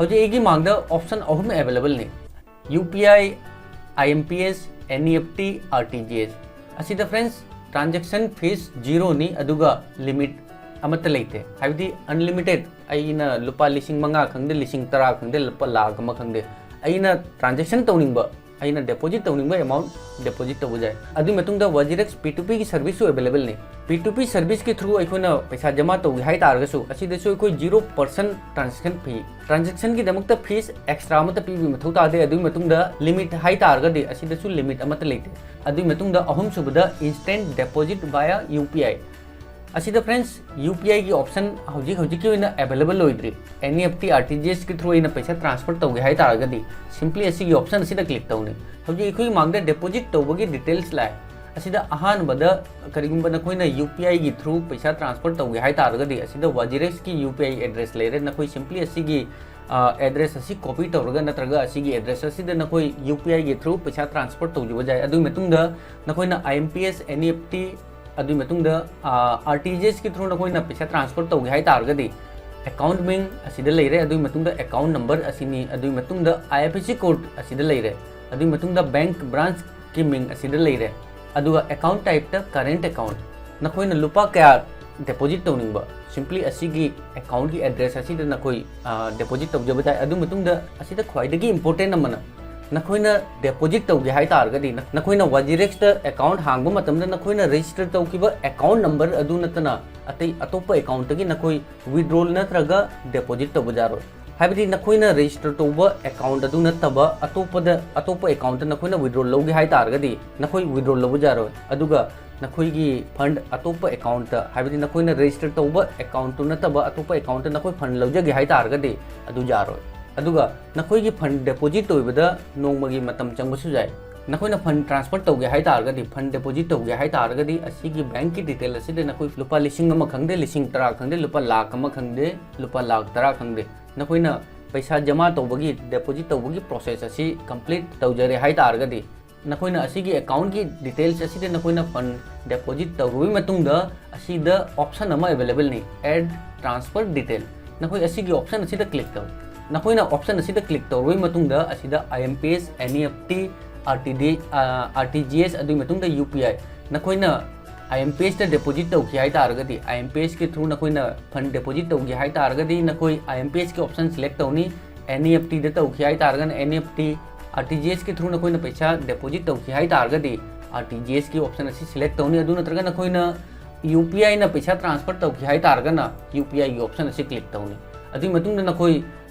ꯍꯧꯖꯤꯛ ꯑꯩꯒꯤ ꯃꯥꯡꯗ ꯑꯣꯞꯁꯟ ꯑꯍꯨꯝ ꯑꯦꯚꯦꯂꯦꯕꯜꯅꯤ: U P I, I M P S, N E F T, R T G S. ꯑꯁꯤꯗ, ꯐ꯭ꯔꯦꯟꯁ, ꯇ꯭ꯔꯥꯟꯖꯦꯛꯁꯟ ꯐꯤꯁ ꯖꯤꯔꯣꯅꯤ, ꯑꯗꯨꯒ ꯂꯤꯃꯤꯠ ꯑꯃꯠꯇ ꯂꯩꯇꯦ, ꯍꯥꯏꯕꯗꯤ ꯑꯟꯂꯤꯃꯤꯇꯦꯠ꯫ ꯑꯩꯅ ꯂꯨꯄꯥ ꯂꯤꯁꯤꯡ ꯃꯉꯥ ꯈꯪꯗꯦ, ꯂꯤꯁꯤꯡ ꯇꯔꯥ ꯈꯪꯗꯦ, ꯂꯨꯄꯥ ꯂꯥꯈ ꯑꯃ ꯈꯪꯗꯦ, ꯑꯩꯅ ꯇ꯭ꯔꯥꯟꯖꯦꯛꯁꯟ ꯇꯧꯅꯤꯡꯕ, ꯑꯩꯅ ꯗꯤꯄꯣꯖꯤꯠ ꯇꯧꯅꯤꯡꯕ ꯑꯦꯃꯥꯎꯟꯠ ꯗꯤꯄꯣꯖꯤꯠ ꯇꯧꯕ ꯌꯥꯏ꯫ ꯑꯗꯨꯒꯤ ꯃꯇꯨꯡꯗ ꯋꯥꯖꯤꯔꯦꯛꯁ ꯄꯤ ꯇꯨ ꯄꯤꯒꯤ ꯁꯔꯚꯤꯁꯁꯨ ꯑꯦꯚꯦꯂꯦꯕꯜꯅꯤ꯫ ꯄꯤ ꯇꯨ ꯄꯤ ꯁꯔꯚꯤꯁꯀꯤ ꯊ꯭ꯔꯨ ꯑꯩꯈꯣꯏꯅ ꯄꯩꯁꯥ ꯖꯃꯥ ꯇꯧꯒꯦ ꯍꯥꯏ ꯇꯥꯔꯒꯁꯨ, ꯑꯁꯤꯗꯁꯨ ꯑꯩꯈꯣꯏ ꯖꯤꯔꯣ ꯄꯥꯔꯁꯦꯟꯠ ꯇ꯭ꯔꯥꯟꯖꯦꯛꯁꯟ ꯐꯤ, ꯇ꯭ꯔꯥꯟꯖꯦꯛꯁꯟꯒꯤꯗꯃꯛꯇ ꯐꯤꯁ ꯑꯦꯛꯁꯇ꯭ꯔꯥ ꯑꯃꯠꯇ ꯄꯤꯕꯒꯤ ꯃꯊꯧ ꯇꯥꯗꯦ꯫ ꯑꯗꯨꯒꯤ ꯃꯇꯨꯡꯗ ꯂꯤꯃꯤꯠ ꯍꯥꯏ ꯇꯥꯔꯒꯗꯤ, ꯑꯁꯤꯗꯁꯨ ꯂꯤꯃꯤꯠ ꯑꯃꯠꯇ ꯂꯩꯇꯦ꯫ ꯑꯗꯨꯒꯤ ꯃꯇꯨꯡꯗ ꯑꯍꯨꯝꯁꯨꯕꯗ instant deposit via U P I꯫ ꯑꯁꯤꯗ, ꯐ꯭ꯔꯦꯟꯁ, ꯌꯨ ꯄꯤ ꯑꯥꯏꯒꯤ ꯑꯣꯞꯁꯟ ꯍꯧꯖꯤꯛ ꯍꯧꯖꯤꯛꯀꯤ ꯑꯣꯏꯅ ꯑꯦꯚꯦꯂꯦꯕꯜ ꯑꯣꯏꯗ꯭ꯔꯤ꯫ N E F T, R T G ꯑꯦꯁꯀꯤ ꯊ꯭ꯔꯨ ꯑꯩꯅ ꯄꯩꯁꯥ ꯇ꯭ꯔꯥꯟꯁꯐꯔ ꯇꯧꯒꯦ ꯍꯥꯏ ꯇꯥꯔꯒꯗꯤ, ꯁꯤꯝꯄ꯭ꯂꯤ ꯑꯁꯤꯒꯤ ꯑꯣꯞꯁꯟ ꯑꯁꯤꯗ ꯀ꯭ꯂꯤꯛ ꯇꯧꯅꯤ꯫ ꯍꯧꯖꯤꯛ ꯑꯩꯈꯣꯏꯒꯤ ꯃꯥꯡꯗ ꯗꯤꯄꯣꯖꯤꯠ ꯇꯧꯕꯒꯤ ꯗꯤꯇꯦꯜꯁ ꯂꯥꯛꯑꯦ꯫ ꯑꯁꯤꯗ ꯑꯍꯥꯟꯕꯗ, ꯀꯔꯤꯒꯨꯝꯕ ꯅꯈꯣꯏꯅ ꯌꯨ ꯄꯤ ꯑꯥꯏꯒꯤ ꯊ꯭ꯔꯨ ꯄꯩꯁꯥ ꯇ꯭ꯔꯥꯟꯁꯐꯔ ꯇꯧꯒꯦ ꯍꯥꯏ ꯇꯥꯔꯒꯗꯤ, ꯑꯁꯤꯗ ꯋꯥꯖꯤꯔꯦꯛꯁꯀꯤ ꯌꯨ ꯄꯤ ꯑꯥꯏ ꯑꯦꯗ꯭ꯔꯦꯁ ꯂꯩꯔꯦ꯫ ꯅꯈꯣꯏ ꯁꯤꯝꯄ꯭ꯂꯤ ꯑꯁꯤꯒꯤ, ꯑ, ꯑꯦꯗ꯭ꯔꯦꯁ ꯑꯁꯤ ꯀꯣꯄꯤ ꯇꯧꯔꯒ ꯅꯠꯇ꯭ꯔꯒ ꯑꯁꯤꯒꯤ ꯑꯦꯗ꯭ꯔꯦꯁ ꯑꯁꯤꯗ ꯅꯈꯣꯏ ꯌꯨ ꯄꯤ ꯑꯥꯏꯒꯤ ꯊ꯭ꯔꯨ ꯄꯩꯁꯥ ꯇ꯭ꯔꯥꯟꯁꯐꯔ ꯇꯧꯖꯕ ꯌꯥꯏ꯫ ꯑꯗꯨꯒꯤ ꯃꯇꯨꯡꯗ ꯅꯈꯣꯏꯅ I M P S, N E F T, ꯑꯗꯨꯒꯤ ꯃꯇꯨꯡꯗ, ꯑ, ꯑꯥꯔ ꯇꯤ ꯖꯤ ꯑꯦꯁꯀꯤ ꯊ꯭ꯔꯨ ꯅꯈꯣꯏꯅ ꯄꯩꯁꯥ ꯇ꯭ꯔꯥꯟꯁꯐꯔ ꯇꯧꯒꯦ ꯍꯥꯏ ꯇꯥꯔꯒꯗꯤ, ꯑꯦꯀꯥꯎꯟꯠ ꯃꯤꯡ ꯑꯁꯤꯗ ꯂꯩꯔꯦ, ꯑꯗꯨꯒꯤ ꯃꯇꯨꯡꯗ ꯑꯦꯀꯥꯎꯟꯠ ꯅꯝꯕꯔ ꯑꯁꯤꯅꯤ, ꯑꯗꯨꯒꯤ ꯃꯇꯨꯡꯗ ꯑꯥꯏ ꯑꯦꯐ ꯑꯦꯁ ꯁꯤ ꯀꯣꯗ ꯑꯁꯤꯗ ꯂꯩꯔꯦ, ꯑꯗꯨꯒꯤ ꯃꯇꯨꯡꯗ ꯕꯦꯡꯛ ꯕ꯭ꯔꯥꯟꯁꯀꯤ ꯃꯤꯡ ꯑꯁꯤꯗ ꯂꯩꯔꯦ, ꯑꯗꯨꯒ ꯑꯦꯀꯥꯎꯟꯠ ꯇꯥꯏꯞꯇ ꯀꯔꯦꯟꯠ ꯑꯦꯀꯥꯎꯟꯠ꯫ ꯅꯈꯣꯏꯅ ꯂꯨꯄꯥ ꯀꯌꯥ ꯗꯤꯄꯣꯖꯤꯠ ꯇꯧꯅꯤꯡꯕ, ꯁꯤꯝꯄ꯭ꯂꯤ ꯑꯁꯤꯒꯤ ꯑꯦꯀꯥꯎꯟꯠꯀꯤ ꯑꯦꯗ꯭ꯔꯦꯁ ꯑꯁꯤꯗ ꯅꯈꯣꯏ, ꯑ, ꯗꯤꯄꯣꯖꯤꯠ ꯇꯧꯖꯕ ꯌꯥꯏ꯫ ꯑꯗꯨ ꯃꯇꯨꯡꯗ ꯑꯁꯤꯗ ꯈ꯭ꯋꯥꯏꯗꯒꯤ ꯏꯝꯄꯣꯔꯇꯦꯟ ꯑꯃꯅ, ꯅꯈꯣꯏꯅ ꯗꯤꯄꯣꯖꯤꯠ ꯇꯧꯒꯦ ꯍꯥꯏ ꯇꯥꯔꯒꯗꯤ, ꯅ-, ꯅꯈꯣꯏꯅ ꯋꯥꯖꯤꯔꯦꯛꯁꯇ ꯑꯦꯀꯥꯎꯟꯠ ꯍꯥꯡꯕ ꯃꯇꯝꯗ ꯅꯈꯣꯏꯅ ꯔꯦꯖꯤꯁꯇꯔ ꯇꯧꯈꯤꯕ ꯑꯦꯀꯥꯎꯟꯠ ꯅꯝꯕꯔ ꯑꯗꯨ ꯅꯠꯇꯅ ꯑꯇꯩ ꯑꯇꯣꯞꯄ ꯑꯦꯀꯥꯎꯟꯠꯇꯒꯤ ꯅꯈꯣꯏ ꯋꯤꯗ꯭ꯔꯣꯜ ꯅꯠꯇ꯭ꯔꯒ ꯗꯤꯄꯣꯖꯤꯠ ꯇꯧꯕ ꯌꯥꯔꯣꯏ꯫ ꯍꯥꯏꯕꯗꯤ ꯅꯈꯣꯏꯅ ꯔꯦꯖꯤꯁꯇꯔ ꯇꯧꯕ ꯑꯦꯀꯥꯎꯟꯠ ꯑꯗꯨ ꯅꯠꯇꯕ ꯑꯇꯣꯞꯄꯗ, ꯑꯇꯣꯞꯄ ꯑꯦꯀꯥꯎꯟꯠꯇ ꯅꯈꯣꯏꯅ ꯋꯤꯗ꯭ꯔꯣꯜ ꯂꯧꯒꯦ ꯍꯥꯏ ꯇꯥꯔꯒꯗꯤ, ꯅꯈꯣꯏ ꯋꯤꯗ꯭ꯔꯣꯜ ꯂꯧꯕ ꯌꯥꯔꯣꯏ꯫ ꯑꯗꯨꯒ ꯅꯈꯣꯏꯒꯤ ꯐꯟ ꯑꯇꯣꯞꯄ ꯑꯦꯀꯥꯎꯟꯠꯇ, ꯍꯥꯏꯕꯗꯤ ꯅꯈꯣꯏꯅ ꯔꯦꯖꯤꯁꯇꯔ ꯇꯧꯕ ꯑꯦꯀꯥꯎꯟꯠꯇꯨ ꯅꯠꯇꯕ ꯑꯇꯣꯞꯄ ꯑꯦꯀꯥꯎꯟꯠꯇ ꯅꯈꯣꯏ ꯐꯟ ꯂꯧꯖꯒꯦ ꯍꯥꯏ ꯇꯥꯔꯒꯗꯤ, ꯑꯗꯨ ꯌꯥꯔꯣꯏ꯫ ꯑꯗꯨꯒ ꯅꯈꯣꯏꯒꯤ ꯐꯟ ꯗꯤꯄꯣꯖꯤꯠ ꯑꯣꯏꯕꯗ ꯅꯣꯡꯃꯒꯤ ꯃꯇꯝ ꯆꯪꯕꯁꯨ ꯌꯥꯏ꯫ ꯅꯈꯣꯏꯅ ꯐꯟ ꯇ꯭ꯔꯥꯟꯁꯐꯔ ꯇꯧꯒꯦ ꯍꯥꯏ ꯇꯥꯔꯒꯗꯤ, ꯐꯟ ꯗꯤꯄꯣꯖꯤꯠ ꯇꯧꯒꯦ ꯍꯥꯏ ꯇꯥꯔꯒꯗꯤ, ꯑꯁꯤꯒꯤ ꯕꯦꯡꯛꯀꯤ ꯗꯤꯇꯦꯜ ꯑꯁꯤꯗ ꯅꯈꯣꯏ ꯂꯨꯄꯥ ꯂꯤꯁꯤꯡ ꯑꯃ ꯈꯪꯗꯦ, ꯂꯤꯁꯤꯡ ꯇꯔꯥ ꯈꯪꯗꯦ, ꯂꯨꯄꯥ ꯂꯥꯈ ꯑꯃ ꯈꯪꯗꯦ, ꯂꯨꯄꯥ ꯂꯥꯈ ꯇꯔꯥ ꯈꯪꯗꯦ, ꯅꯈꯣꯏꯅ ꯄꯩꯁꯥ ꯖꯃꯥ ꯇꯧꯕꯒꯤ, ꯗꯤꯄꯣꯖꯤꯠ ꯇꯧꯕꯒꯤ ꯄ꯭ꯔꯣꯁꯦꯁ ꯑꯁꯤ ꯀꯝꯄ꯭ꯂꯤꯠ ꯇꯧꯖꯔꯦ ꯍꯥꯏ ꯇꯥꯔꯒꯗꯤ, ꯅꯈꯣꯏꯅ ꯑꯁꯤꯒꯤ ꯑꯦꯀꯥꯎꯟꯠꯀꯤ ꯗꯤꯇꯦꯜꯁ ꯑꯁꯤꯗ ꯅꯈꯣꯏꯅ ꯐꯟ ꯗꯤꯄꯣꯖꯤꯠ ꯇꯧꯔꯨꯕꯒꯤ ꯃꯇꯨꯡꯗ, ꯑꯁꯤꯗ ꯑꯣꯞꯁꯟ ꯑꯃ ꯑꯦꯚꯦꯂꯦꯕꯜꯅꯤ, ꯑꯦꯗ ꯇ꯭ꯔꯥꯟꯁꯐꯔ ꯗꯤꯇꯦꯜ꯫ ꯅꯈꯣꯏ ꯑꯁꯤꯒꯤ ꯑꯣꯞꯁꯟ ꯑꯁꯤꯗ ꯀ꯭ꯂꯤꯛ ꯇꯧ꯫ ꯅꯈꯣꯏꯅ ꯑꯣꯞꯁꯟ ꯑꯁꯤꯗ ꯀ꯭ꯂꯤꯛ ꯇꯧꯔꯨꯕꯒꯤ ꯃꯇꯨꯡꯗ, ꯑꯁꯤꯗ IMPS, NEFT, RTD, ꯑꯥ, RTGS, ꯑꯗꯨꯒꯤ ꯃꯇꯨꯡꯗ UPI꯫ ꯅꯈꯣꯏꯅ IMPSꯇ ꯗꯤꯄꯣꯖꯤꯠ ꯇꯧꯈꯤ ꯍꯥꯏ ꯇꯥꯔꯒꯗꯤ, IMPSꯀꯤ through ꯅꯈꯣꯏꯅ ꯐꯟ ꯗꯤꯄꯣꯖꯤꯠ ꯇꯧꯒꯦ ꯍꯥꯏ ꯇꯥꯔꯒꯗꯤ, ꯅꯈꯣꯏ IMPSꯀꯤ ꯑꯣꯞꯁꯟ ꯁꯦꯂꯦꯛ ꯇꯧꯅꯤ꯫ NEFTꯗ ꯇꯧꯈꯤ ꯍꯥꯏ ꯇꯥꯔꯒꯅ NEFT, RTGSꯀꯤ through ꯅꯈꯣꯏꯅ ꯄꯩꯁꯥ ꯗꯤꯄꯣꯖꯤꯠ ꯇꯧꯈꯤ ꯍꯥꯏ ꯇꯥꯔꯒꯗꯤ, RTGSꯀꯤ ꯑꯣꯞꯁꯟ ꯑꯁꯤ ꯁꯦꯂꯦꯛ ꯇꯧꯅꯤ꯫ ꯑꯗꯨ ꯅꯠꯇ꯭ꯔꯒ ꯅꯈꯣꯏꯅ UPIꯅ ꯄꯩꯁꯥ ꯇ꯭ꯔꯥꯟꯁꯐꯔ ꯇꯧꯈꯤ ꯍꯥꯏ ꯇꯥꯔꯒꯅ, UPIꯒꯤ ꯑꯣꯞꯁꯟ ꯑꯁꯤ ꯀ꯭ꯂꯤꯛ ꯇꯧꯅꯤ꯫ ꯑꯗꯨꯒꯤ ꯃꯇꯨꯡꯗ ꯅꯈꯣꯏ,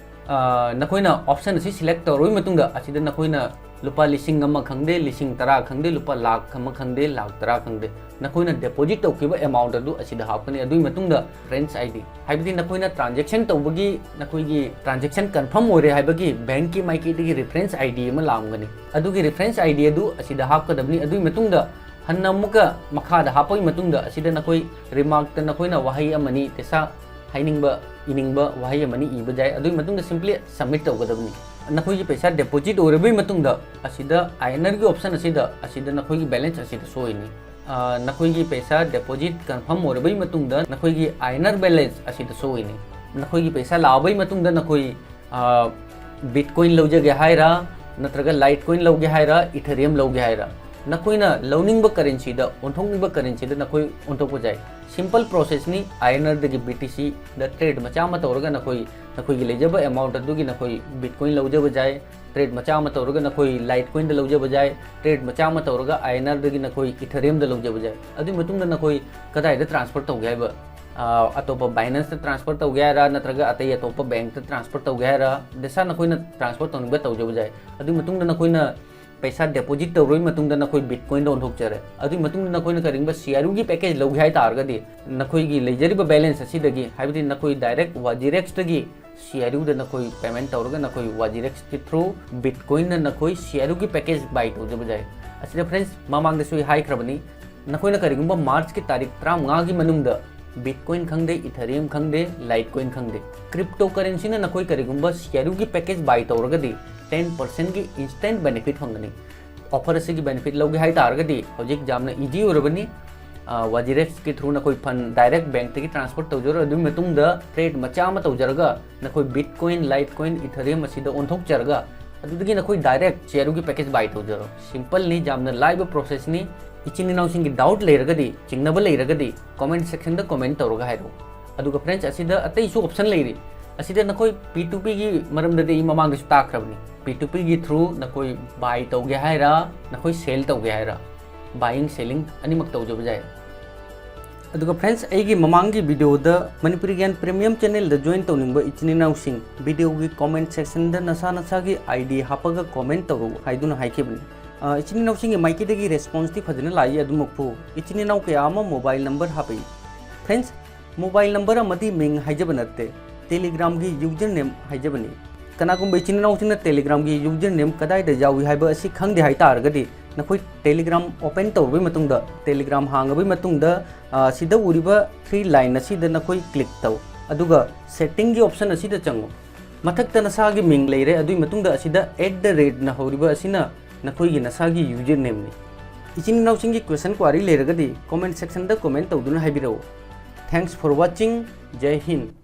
ꯑ, ꯅꯈꯣꯏꯅ ꯑꯣꯞꯁꯟ ꯑꯁꯤ ꯁꯦꯂꯦꯛ ꯇꯧꯔꯕꯒꯤ ꯃꯇꯨꯡꯗ, ꯑꯁꯤꯗ ꯅꯈꯣꯏꯅ ꯂꯨꯄꯥ ꯂꯤꯁꯤꯡ ꯑꯃ ꯈꯪꯗꯦ, ꯂꯤꯁꯤꯡ ꯇꯔꯥ ꯈꯪꯗꯦ, ꯂꯨꯄꯥ ꯂꯥꯈ ꯑꯃ ꯈꯪꯗꯦ, ꯂꯥꯈ ꯇꯔꯥ ꯈꯪꯗꯦ, ꯅꯈꯣꯏꯅ ꯗꯤꯄꯣꯖꯤꯠ ꯇꯧꯈꯤꯕ ꯑꯦꯃꯥꯎꯟꯠ ꯑꯗꯨ ꯑꯁꯤꯗ ꯍꯥꯞꯀꯅꯤ꯫ ꯑꯗꯨꯒꯤ ꯃꯇꯨꯡꯗ ꯔꯤꯐꯔꯦꯟꯁ ID, ꯍꯥꯏꯕꯗꯤ ꯅꯈꯣꯏꯅ ꯇ꯭ꯔꯥꯟꯖꯦꯛꯁꯟ ꯇꯧꯕꯒꯤ, ꯅꯈꯣꯏꯒꯤ ꯇ꯭ꯔꯥꯟꯖꯦꯛꯁꯟ ꯀꯟꯐꯥꯔꯝ ꯑꯣꯏꯔꯦ ꯍꯥꯏꯕꯒꯤ ꯕꯦꯡꯛꯀꯤ ꯃꯥꯏꯀꯩꯗꯒꯤ ꯔꯤꯐꯔꯦꯟꯁ ID ꯑꯃ ꯂꯥꯛꯂꯝꯒꯅꯤ꯫ ꯑꯗꯨꯒꯤ ꯔꯤꯐꯔꯦꯟꯁ ID ꯑꯗꯨ ꯑꯁꯤꯗ ꯍꯥꯞꯀꯗꯕꯅꯤ꯫ ꯑꯗꯨꯒꯤ ꯃꯇꯨꯡꯗ ꯍꯟꯅ ꯑꯃꯨꯛꯀ ꯃꯈꯥꯗ ꯍꯥꯞꯄꯒꯤ ꯃꯇꯨꯡꯗ, ꯑꯁꯤꯗ ꯅꯈꯣꯏ ꯔꯤꯃꯥꯔꯛꯇ ꯅꯈꯣꯏꯅ ꯋꯥꯍꯩ ꯑꯃꯅꯤ, ꯄꯩꯁꯥ ꯍꯥꯏꯅꯤꯡꯕ, ꯏꯅꯤꯡꯕ ꯋꯥꯍꯩ ꯑꯃꯅꯤ ꯏꯕ ꯌꯥꯏ꯫ ꯑꯗꯨꯒꯤ ꯃꯇꯨꯡꯗ ꯁꯤꯝꯄ꯭ꯂꯤ ꯁꯕꯃꯤꯠ ꯇꯧꯒꯗꯕꯅꯤ꯫ ꯅꯈꯣꯏꯒꯤ ꯄꯩꯁꯥ ꯗꯤꯄꯣꯖꯤꯠ ꯑꯣꯏꯔꯕꯒꯤ ꯃꯇꯨꯡꯗ, ꯑꯁꯤꯗ INRꯒꯤ ꯑꯣꯞꯁꯟ ꯑꯁꯤꯗ, ꯑꯁꯤꯗ ꯅꯈꯣꯏꯒꯤ ꯕꯦꯂꯦꯟꯁ ꯑꯁꯤꯗ ꯁꯣꯏꯅꯤ꯫ ꯑ, ꯅꯈꯣꯏꯒꯤ ꯄꯩꯁꯥ ꯗꯤꯄꯣꯖꯤꯠ ꯀꯟꯐꯥꯔꯝ ꯑꯣꯏꯔꯕꯒꯤ ꯃꯇꯨꯡꯗ ꯅꯈꯣꯏꯒꯤ INR ꯕꯦꯂꯦꯟꯁ ꯑꯁꯤꯗ ꯁꯣꯏꯅꯤ꯫ ꯅꯈꯣꯏꯒꯤ ꯄꯩꯁꯥ ꯂꯥꯛꯂꯕꯒꯤ ꯃꯇꯨꯡꯗ ꯅꯈꯣꯏ, ꯑ, ꯕꯤꯠꯀꯣꯏꯟ ꯂꯧꯖꯒꯦ ꯍꯥꯏꯔ, ꯅꯠꯇ꯭ꯔꯒ ꯂꯥꯏꯠꯀꯣꯏꯟ ꯂꯧꯒꯦ ꯍꯥꯏꯔ, ꯏꯊꯦꯔꯤꯌꯝ ꯂꯧꯒꯦ ꯍꯥꯏꯔ, ꯅꯈꯣꯏꯅ ꯂꯧꯅꯤꯡꯕ ꯀꯔꯦꯟꯁꯤꯗ, ꯑꯣꯟꯊꯣꯛꯅꯤꯡꯕ ꯀꯔꯦꯟꯁꯤꯗ ꯅꯈꯣꯏ ꯑꯣꯟꯊꯣꯛꯄ ꯌꯥꯏ꯫ ꯁꯤꯝꯄꯜ ꯄ꯭ꯔꯣꯁꯦꯁꯅꯤ꯫ INRꯗꯒꯤ BTCꯗ ꯇ꯭ꯔꯦꯗ ꯃꯆꯥ ꯑꯃ ꯇꯧꯔꯒ ꯅꯈꯣꯏ, ꯅꯈꯣꯏꯒꯤ ꯂꯩꯖꯕ ꯑꯦꯃꯥꯎꯟꯠ ꯑꯗꯨꯒꯤ ꯅꯈꯣꯏ ꯕꯤꯠꯀꯣꯏꯟ ꯂꯧꯖꯕ ꯌꯥꯏ꯫ ꯇ꯭ꯔꯦꯗ ꯃꯆꯥ ꯑꯃ ꯇꯧꯔꯒ ꯅꯈꯣꯏ ꯂꯥꯏꯠꯀꯣꯏꯟꯗ ꯂꯧꯖꯕ ꯌꯥꯏ꯫ ꯇ꯭ꯔꯦꯗ ꯃꯆꯥ ꯑꯃ ꯇꯧꯔꯒ INRꯗꯒꯤ ꯅꯈꯣꯏ ꯏꯊꯦꯔꯤꯌꯝꯗ ꯂꯧꯖꯕ ꯌꯥꯏ꯫ ꯑꯗꯨꯒꯤ ꯃꯇꯨꯡꯗ ꯅꯈꯣꯏ ꯀꯗꯥꯏꯗ ꯇ꯭ꯔꯥꯟꯁꯐꯔ ꯇꯧꯒꯦ ꯍꯥꯏꯕ, ꯑ, ꯑꯇꯣꯞꯄ Binanceꯇ ꯇ꯭ꯔꯥꯟꯁꯐꯔ ꯇꯧꯒꯦ ꯍꯥꯏꯔ, ꯅꯠꯇ꯭ꯔꯒ ꯑꯇꯩ ꯑꯇꯣꯞꯄ ꯕꯦꯡꯛꯇ ꯇ꯭ꯔꯥꯟꯁꯐꯔ ꯇꯧꯒꯦ ꯍꯥꯏꯔ, ꯗꯦꯁꯥ ꯅꯈꯣꯏꯅ ꯇ꯭ꯔꯥꯟꯁꯐꯔ ꯇꯧꯅꯤꯡꯕ ꯇꯧꯖꯕ ꯌꯥꯏ꯫ ꯑꯗꯨꯒꯤ ꯃꯇꯨꯡꯗ ꯅꯈꯣꯏꯅ ꯄꯩꯁꯥ ꯗꯤꯄꯣꯖꯤꯠ ꯇꯧꯔꯕꯒꯤ ꯃꯇꯨꯡꯗ ꯅꯈꯣꯏ ꯕꯤꯠꯀꯣꯏꯟꯗ ꯑꯣꯟꯊꯣꯛꯆꯔꯦ꯫ ꯑꯗꯨꯒꯤ ꯃꯇꯨꯡꯗ ꯅꯈꯣꯏꯅ ꯀꯔꯤꯒꯨꯝꯕ CRUꯒꯤ ꯄꯦꯀꯦꯖ ꯂꯧꯒꯦ ꯍꯥꯏ ꯇꯥꯔꯒꯗꯤ, ꯅꯈꯣꯏꯒꯤ ꯂꯩꯖꯔꯤꯕ ꯕꯦꯂꯦꯟꯁ ꯑꯁꯤꯗꯒꯤ, ꯍꯥꯏꯕꯗꯤ ꯅꯈꯣꯏ ꯗꯥꯏꯔꯦꯛ WazirExꯇꯒꯤ ꯁꯤ ꯑꯥꯔ ꯌꯨꯗ ꯅꯈꯣꯏ ꯄꯦꯃꯦꯟ ꯇꯧꯔꯒ ꯅꯈꯣꯏ ꯋꯥꯖꯤꯔꯦꯛꯁꯀꯤ ꯊ꯭ꯔꯨ ꯕꯤꯠꯀꯣꯏꯟꯅ ꯅꯈꯣꯏ ꯁꯤ ꯑꯥꯔ ꯌꯨꯒꯤ ꯄꯦꯀꯦꯖ ꯕꯥꯏ ꯇꯧꯖꯕ ꯌꯥꯏ꯫ ꯑꯁꯤꯗ ꯐ꯭ꯔꯦꯟꯁ, ꯃꯃꯥꯡꯗꯁꯨ ꯑꯩ ꯍꯥꯏꯈ꯭ꯔꯕꯅꯤ, ꯅꯈꯣꯏꯅ ꯀꯔꯤꯒꯨꯝꯕ ꯃꯥꯔꯆꯀꯤ ꯇꯥꯔꯤꯛ ꯇꯔꯥꯃꯉꯥꯒꯤ ꯃꯅꯨꯡꯗ ꯕꯤꯠꯀꯣꯏꯟ ꯈꯪꯗꯦ, ꯏꯊꯔꯤꯌꯝ ꯈꯪꯗꯦ, ꯂꯥꯏꯠ ꯀꯣꯏꯟ ꯈꯪꯗꯦ, ꯀ꯭ꯔꯤꯞꯇꯣ ꯀꯔꯦꯟꯁꯤꯅ ꯅꯈꯣꯏ ꯀꯔꯤꯒꯨꯝꯕ ꯁꯤ ꯑꯥꯔ ꯌꯨꯒꯤ ꯄꯦꯀꯦꯖ ꯕꯥꯏ ꯇꯧꯔꯒꯗꯤ ꯇꯦꯟ ꯄꯔꯁꯦꯟꯒꯤ ꯏꯟꯁꯇꯦꯟ ꯕꯦꯅꯤꯐꯤꯠ ꯐꯪꯒꯅꯤ꯫ ꯑꯣꯐꯔ ꯑꯁꯤꯒꯤ ꯕꯦꯅꯤꯐꯤꯠ ꯂꯧꯒꯦ ꯍꯥꯏ ꯇꯥꯔꯒꯗꯤ ꯍꯧꯖꯤꯛ ꯌꯥꯝꯅ ꯏꯖꯤ ꯑꯣꯏꯔꯕꯅꯤ꯫ ꯋꯥꯖꯤꯔꯦꯛꯁꯀꯤ ꯊ꯭ꯔꯨ ꯅꯈꯣꯏ ꯐꯟ ꯗꯥꯏꯔꯦꯛ ꯕꯦꯡꯛꯇꯒꯤ ꯇ꯭ꯔꯥꯟꯁꯐꯔ ꯇꯧꯖꯔꯣ꯫ ꯑꯗꯨꯒꯤ ꯃꯇꯨꯡꯗ ꯇ꯭ꯔꯦꯠ ꯃꯆꯥ ꯑꯃ ꯇꯧꯖꯔꯒ ꯅꯈꯣꯏ ꯕꯤꯠꯀꯣꯏꯟ, ꯂꯥꯏꯠ ꯀꯣꯏꯟ, ꯏꯊꯔꯤꯌꯝ ꯑꯁꯤꯗ ꯑꯣꯟꯊꯣꯛꯆꯔꯒ ꯑꯗꯨꯗꯒꯤ ꯅꯈꯣꯏ ꯗꯥꯏꯔꯦꯛ ꯁꯤ ꯑꯥꯔ ꯌꯨꯒꯤ ꯄꯦꯀꯦꯖ ꯕꯥꯏ ꯇꯧꯖꯔꯣ꯫ ꯁꯤꯝꯄꯜꯅꯤ, ꯌꯥꯝꯅ ꯂꯥꯏꯕ ꯄ꯭ꯔꯣꯁꯦꯁꯅꯤ꯫ ꯏꯆꯤꯟ ꯏꯅꯥꯎꯁꯤꯡꯒꯤ ꯗꯥꯎꯠ ꯂꯩꯔꯒꯗꯤ, ꯆꯤꯡꯅꯕ ꯂꯩꯔꯒꯗꯤ ꯀꯣꯃꯦꯟ ꯁꯦꯛꯁꯟꯗ ꯀꯣꯃꯦꯟ ꯇꯧꯔꯒ ꯍꯥꯏꯔꯛꯎ꯫ ꯑꯗꯨꯒ ꯐ꯭ꯔꯦꯟꯁ, ꯑꯁꯤꯗ ꯑꯇꯩꯁꯨ ꯑꯣꯞꯁꯟ ꯂꯩꯔꯤ꯫ ꯑꯁꯤꯗ ꯅꯈꯣꯏ ꯄꯤ ꯇꯨ ꯄꯤꯒꯤ ꯃꯔꯝꯗꯗꯤ ꯑꯩ ꯃꯃꯥꯡꯗꯁꯨ ꯇꯥꯛꯈ꯭ꯔꯕꯅꯤ꯫ ꯄꯤ ꯇꯨ ꯄꯤꯒꯤ ꯊ꯭ꯔꯨ ꯅꯈꯣꯏ ꯕꯥꯏ ꯇꯧꯒꯦ ꯍꯥꯏꯔ, ꯅꯈꯣꯏ ꯁꯦꯜ ꯇꯧꯒꯦ ꯍꯥꯏꯔ, ꯕꯥꯏꯌꯤꯡ ꯁꯦꯂꯤꯡ ꯑꯅꯤꯃꯛ ꯇꯧꯖꯕ ꯌꯥꯏ꯫ ꯑꯗꯨꯒ ꯐ꯭ꯔꯦꯟꯁ, ꯑꯩꯒꯤ ꯃꯃꯥꯡꯒꯤ ꯚꯤꯗꯤꯑꯣꯗ ꯃꯅꯤꯄꯨꯔꯤ ꯒ꯭ꯌꯥꯟ ꯄ꯭ꯔꯤꯃꯤꯌꯝ ꯆꯦꯅꯦꯜꯗ ꯖꯣꯏꯟ ꯇꯧꯅꯤꯡꯕ ꯏꯆꯤꯟ ꯏꯅꯥꯎꯁꯤꯡ, ꯚꯤꯗꯤꯑꯣꯒꯤ ꯀꯣꯃꯦꯟ ꯁꯦꯛꯁꯟꯗ ꯅꯁꯥ ꯅꯁꯥꯒꯤ ꯑꯥꯏ ꯗꯤ ꯍꯥꯞꯄꯒ ꯀꯣꯃꯦꯟ ꯇꯧꯔꯛꯎ ꯍꯥꯏꯗꯨꯅ ꯍꯥꯏꯈꯤꯕꯅꯤ꯫ ꯑ, ꯏꯆꯤꯟ ꯏꯅꯥꯎꯁꯤꯡꯒꯤ ꯃꯥꯏꯀꯩꯗꯒꯤ ꯔꯦꯁꯄꯣꯟꯁꯇꯤ ꯐꯖꯅ ꯂꯥꯛꯏ꯫ ꯑꯗꯨꯃꯛꯄꯨ ꯏꯆꯤꯟ ꯏꯅꯥꯎ ꯀꯌꯥ ꯑꯃ ꯃꯣꯕꯥꯏꯜ ꯅꯝꯕꯔ ꯍꯥꯞꯄꯛꯏ꯫ ꯐ꯭ꯔꯦꯟꯁ, ꯃꯣꯕꯥꯏꯜ ꯅꯝꯕꯔ ꯑꯃꯗꯤ ꯃꯤꯡ ꯍꯥꯏꯖꯕ ꯅꯠꯇꯦ, ꯇꯦꯂꯤꯒ꯭ꯔꯥꯝꯒꯤ ꯌꯨꯖꯔ ꯅꯦꯝ ꯍꯥꯏꯖꯕꯅꯤ꯫ ꯀꯅꯥꯒꯨꯝꯕ ꯏꯆꯤꯟ ꯏꯅꯥꯎꯁꯤꯡꯅ ꯇꯦꯂꯤꯒ꯭ꯔꯥꯝꯒꯤ ꯌꯨꯖꯔ ꯅꯦꯝ ꯀꯗꯥꯏꯗ ꯌꯥꯎꯏ ꯍꯥꯏꯕ ꯑꯁꯤ ꯈꯪꯗꯦ ꯍꯥꯏ ꯇꯥꯔꯒꯗꯤ, ꯅꯈꯣꯏ ꯇꯦꯂꯤꯒ꯭ꯔꯥꯝ ꯑꯣꯄꯟ ꯇꯧꯔꯕꯩ ꯃꯇꯨꯡꯗ, ꯇꯦꯂꯤꯒ꯭ꯔꯥꯝ ꯍꯥꯡꯉꯕꯩ ꯃꯇꯨꯡꯗ, ꯑ, ꯁꯤꯗ ꯎꯔꯤꯕ ꯊ꯭ꯔꯤ ꯂꯥꯏꯟ ꯑꯁꯤꯗ ꯅꯈꯣꯏ ꯀ꯭ꯂꯤꯛ ꯇꯧ, ꯑꯗꯨꯒ ꯁꯦꯠꯇꯤꯡꯒꯤ ꯑꯣꯞꯁꯟ ꯑꯁꯤꯗ ꯆꯪꯉꯨ꯫ ꯃꯊꯛꯇ ꯅꯁꯥꯒꯤ ꯃꯤꯡ ꯂꯩꯔꯦ, ꯑꯗꯨꯒꯤ ꯃꯇꯨꯡꯗ ꯑꯁꯤꯗ ꯑꯦꯠ ꯗ ꯔꯦꯠꯅ ꯍꯧꯔꯤꯕ ꯑꯁꯤꯅ ꯅꯈꯣꯏꯒꯤ ꯅꯁꯥꯒꯤ ꯌꯨꯖꯔ ꯅꯦꯝꯅꯤ꯫ ꯏꯆꯤꯟ ꯏꯅꯥꯎꯁꯤꯡꯒꯤ ꯀ꯭ꯋꯦꯁꯟ ꯀ꯭ꯋꯥꯔꯤ ꯂꯩꯔꯒꯗꯤ ꯀꯣꯃꯦꯟ ꯁꯦꯛꯁꯟꯗ ꯀꯣꯃꯦꯟ ꯇꯧꯗꯨꯅ ꯍꯥꯏꯕꯤꯔꯛꯎ꯫ Thanks for watching. ꯖꯩ ꯍꯤꯟꯗ꯫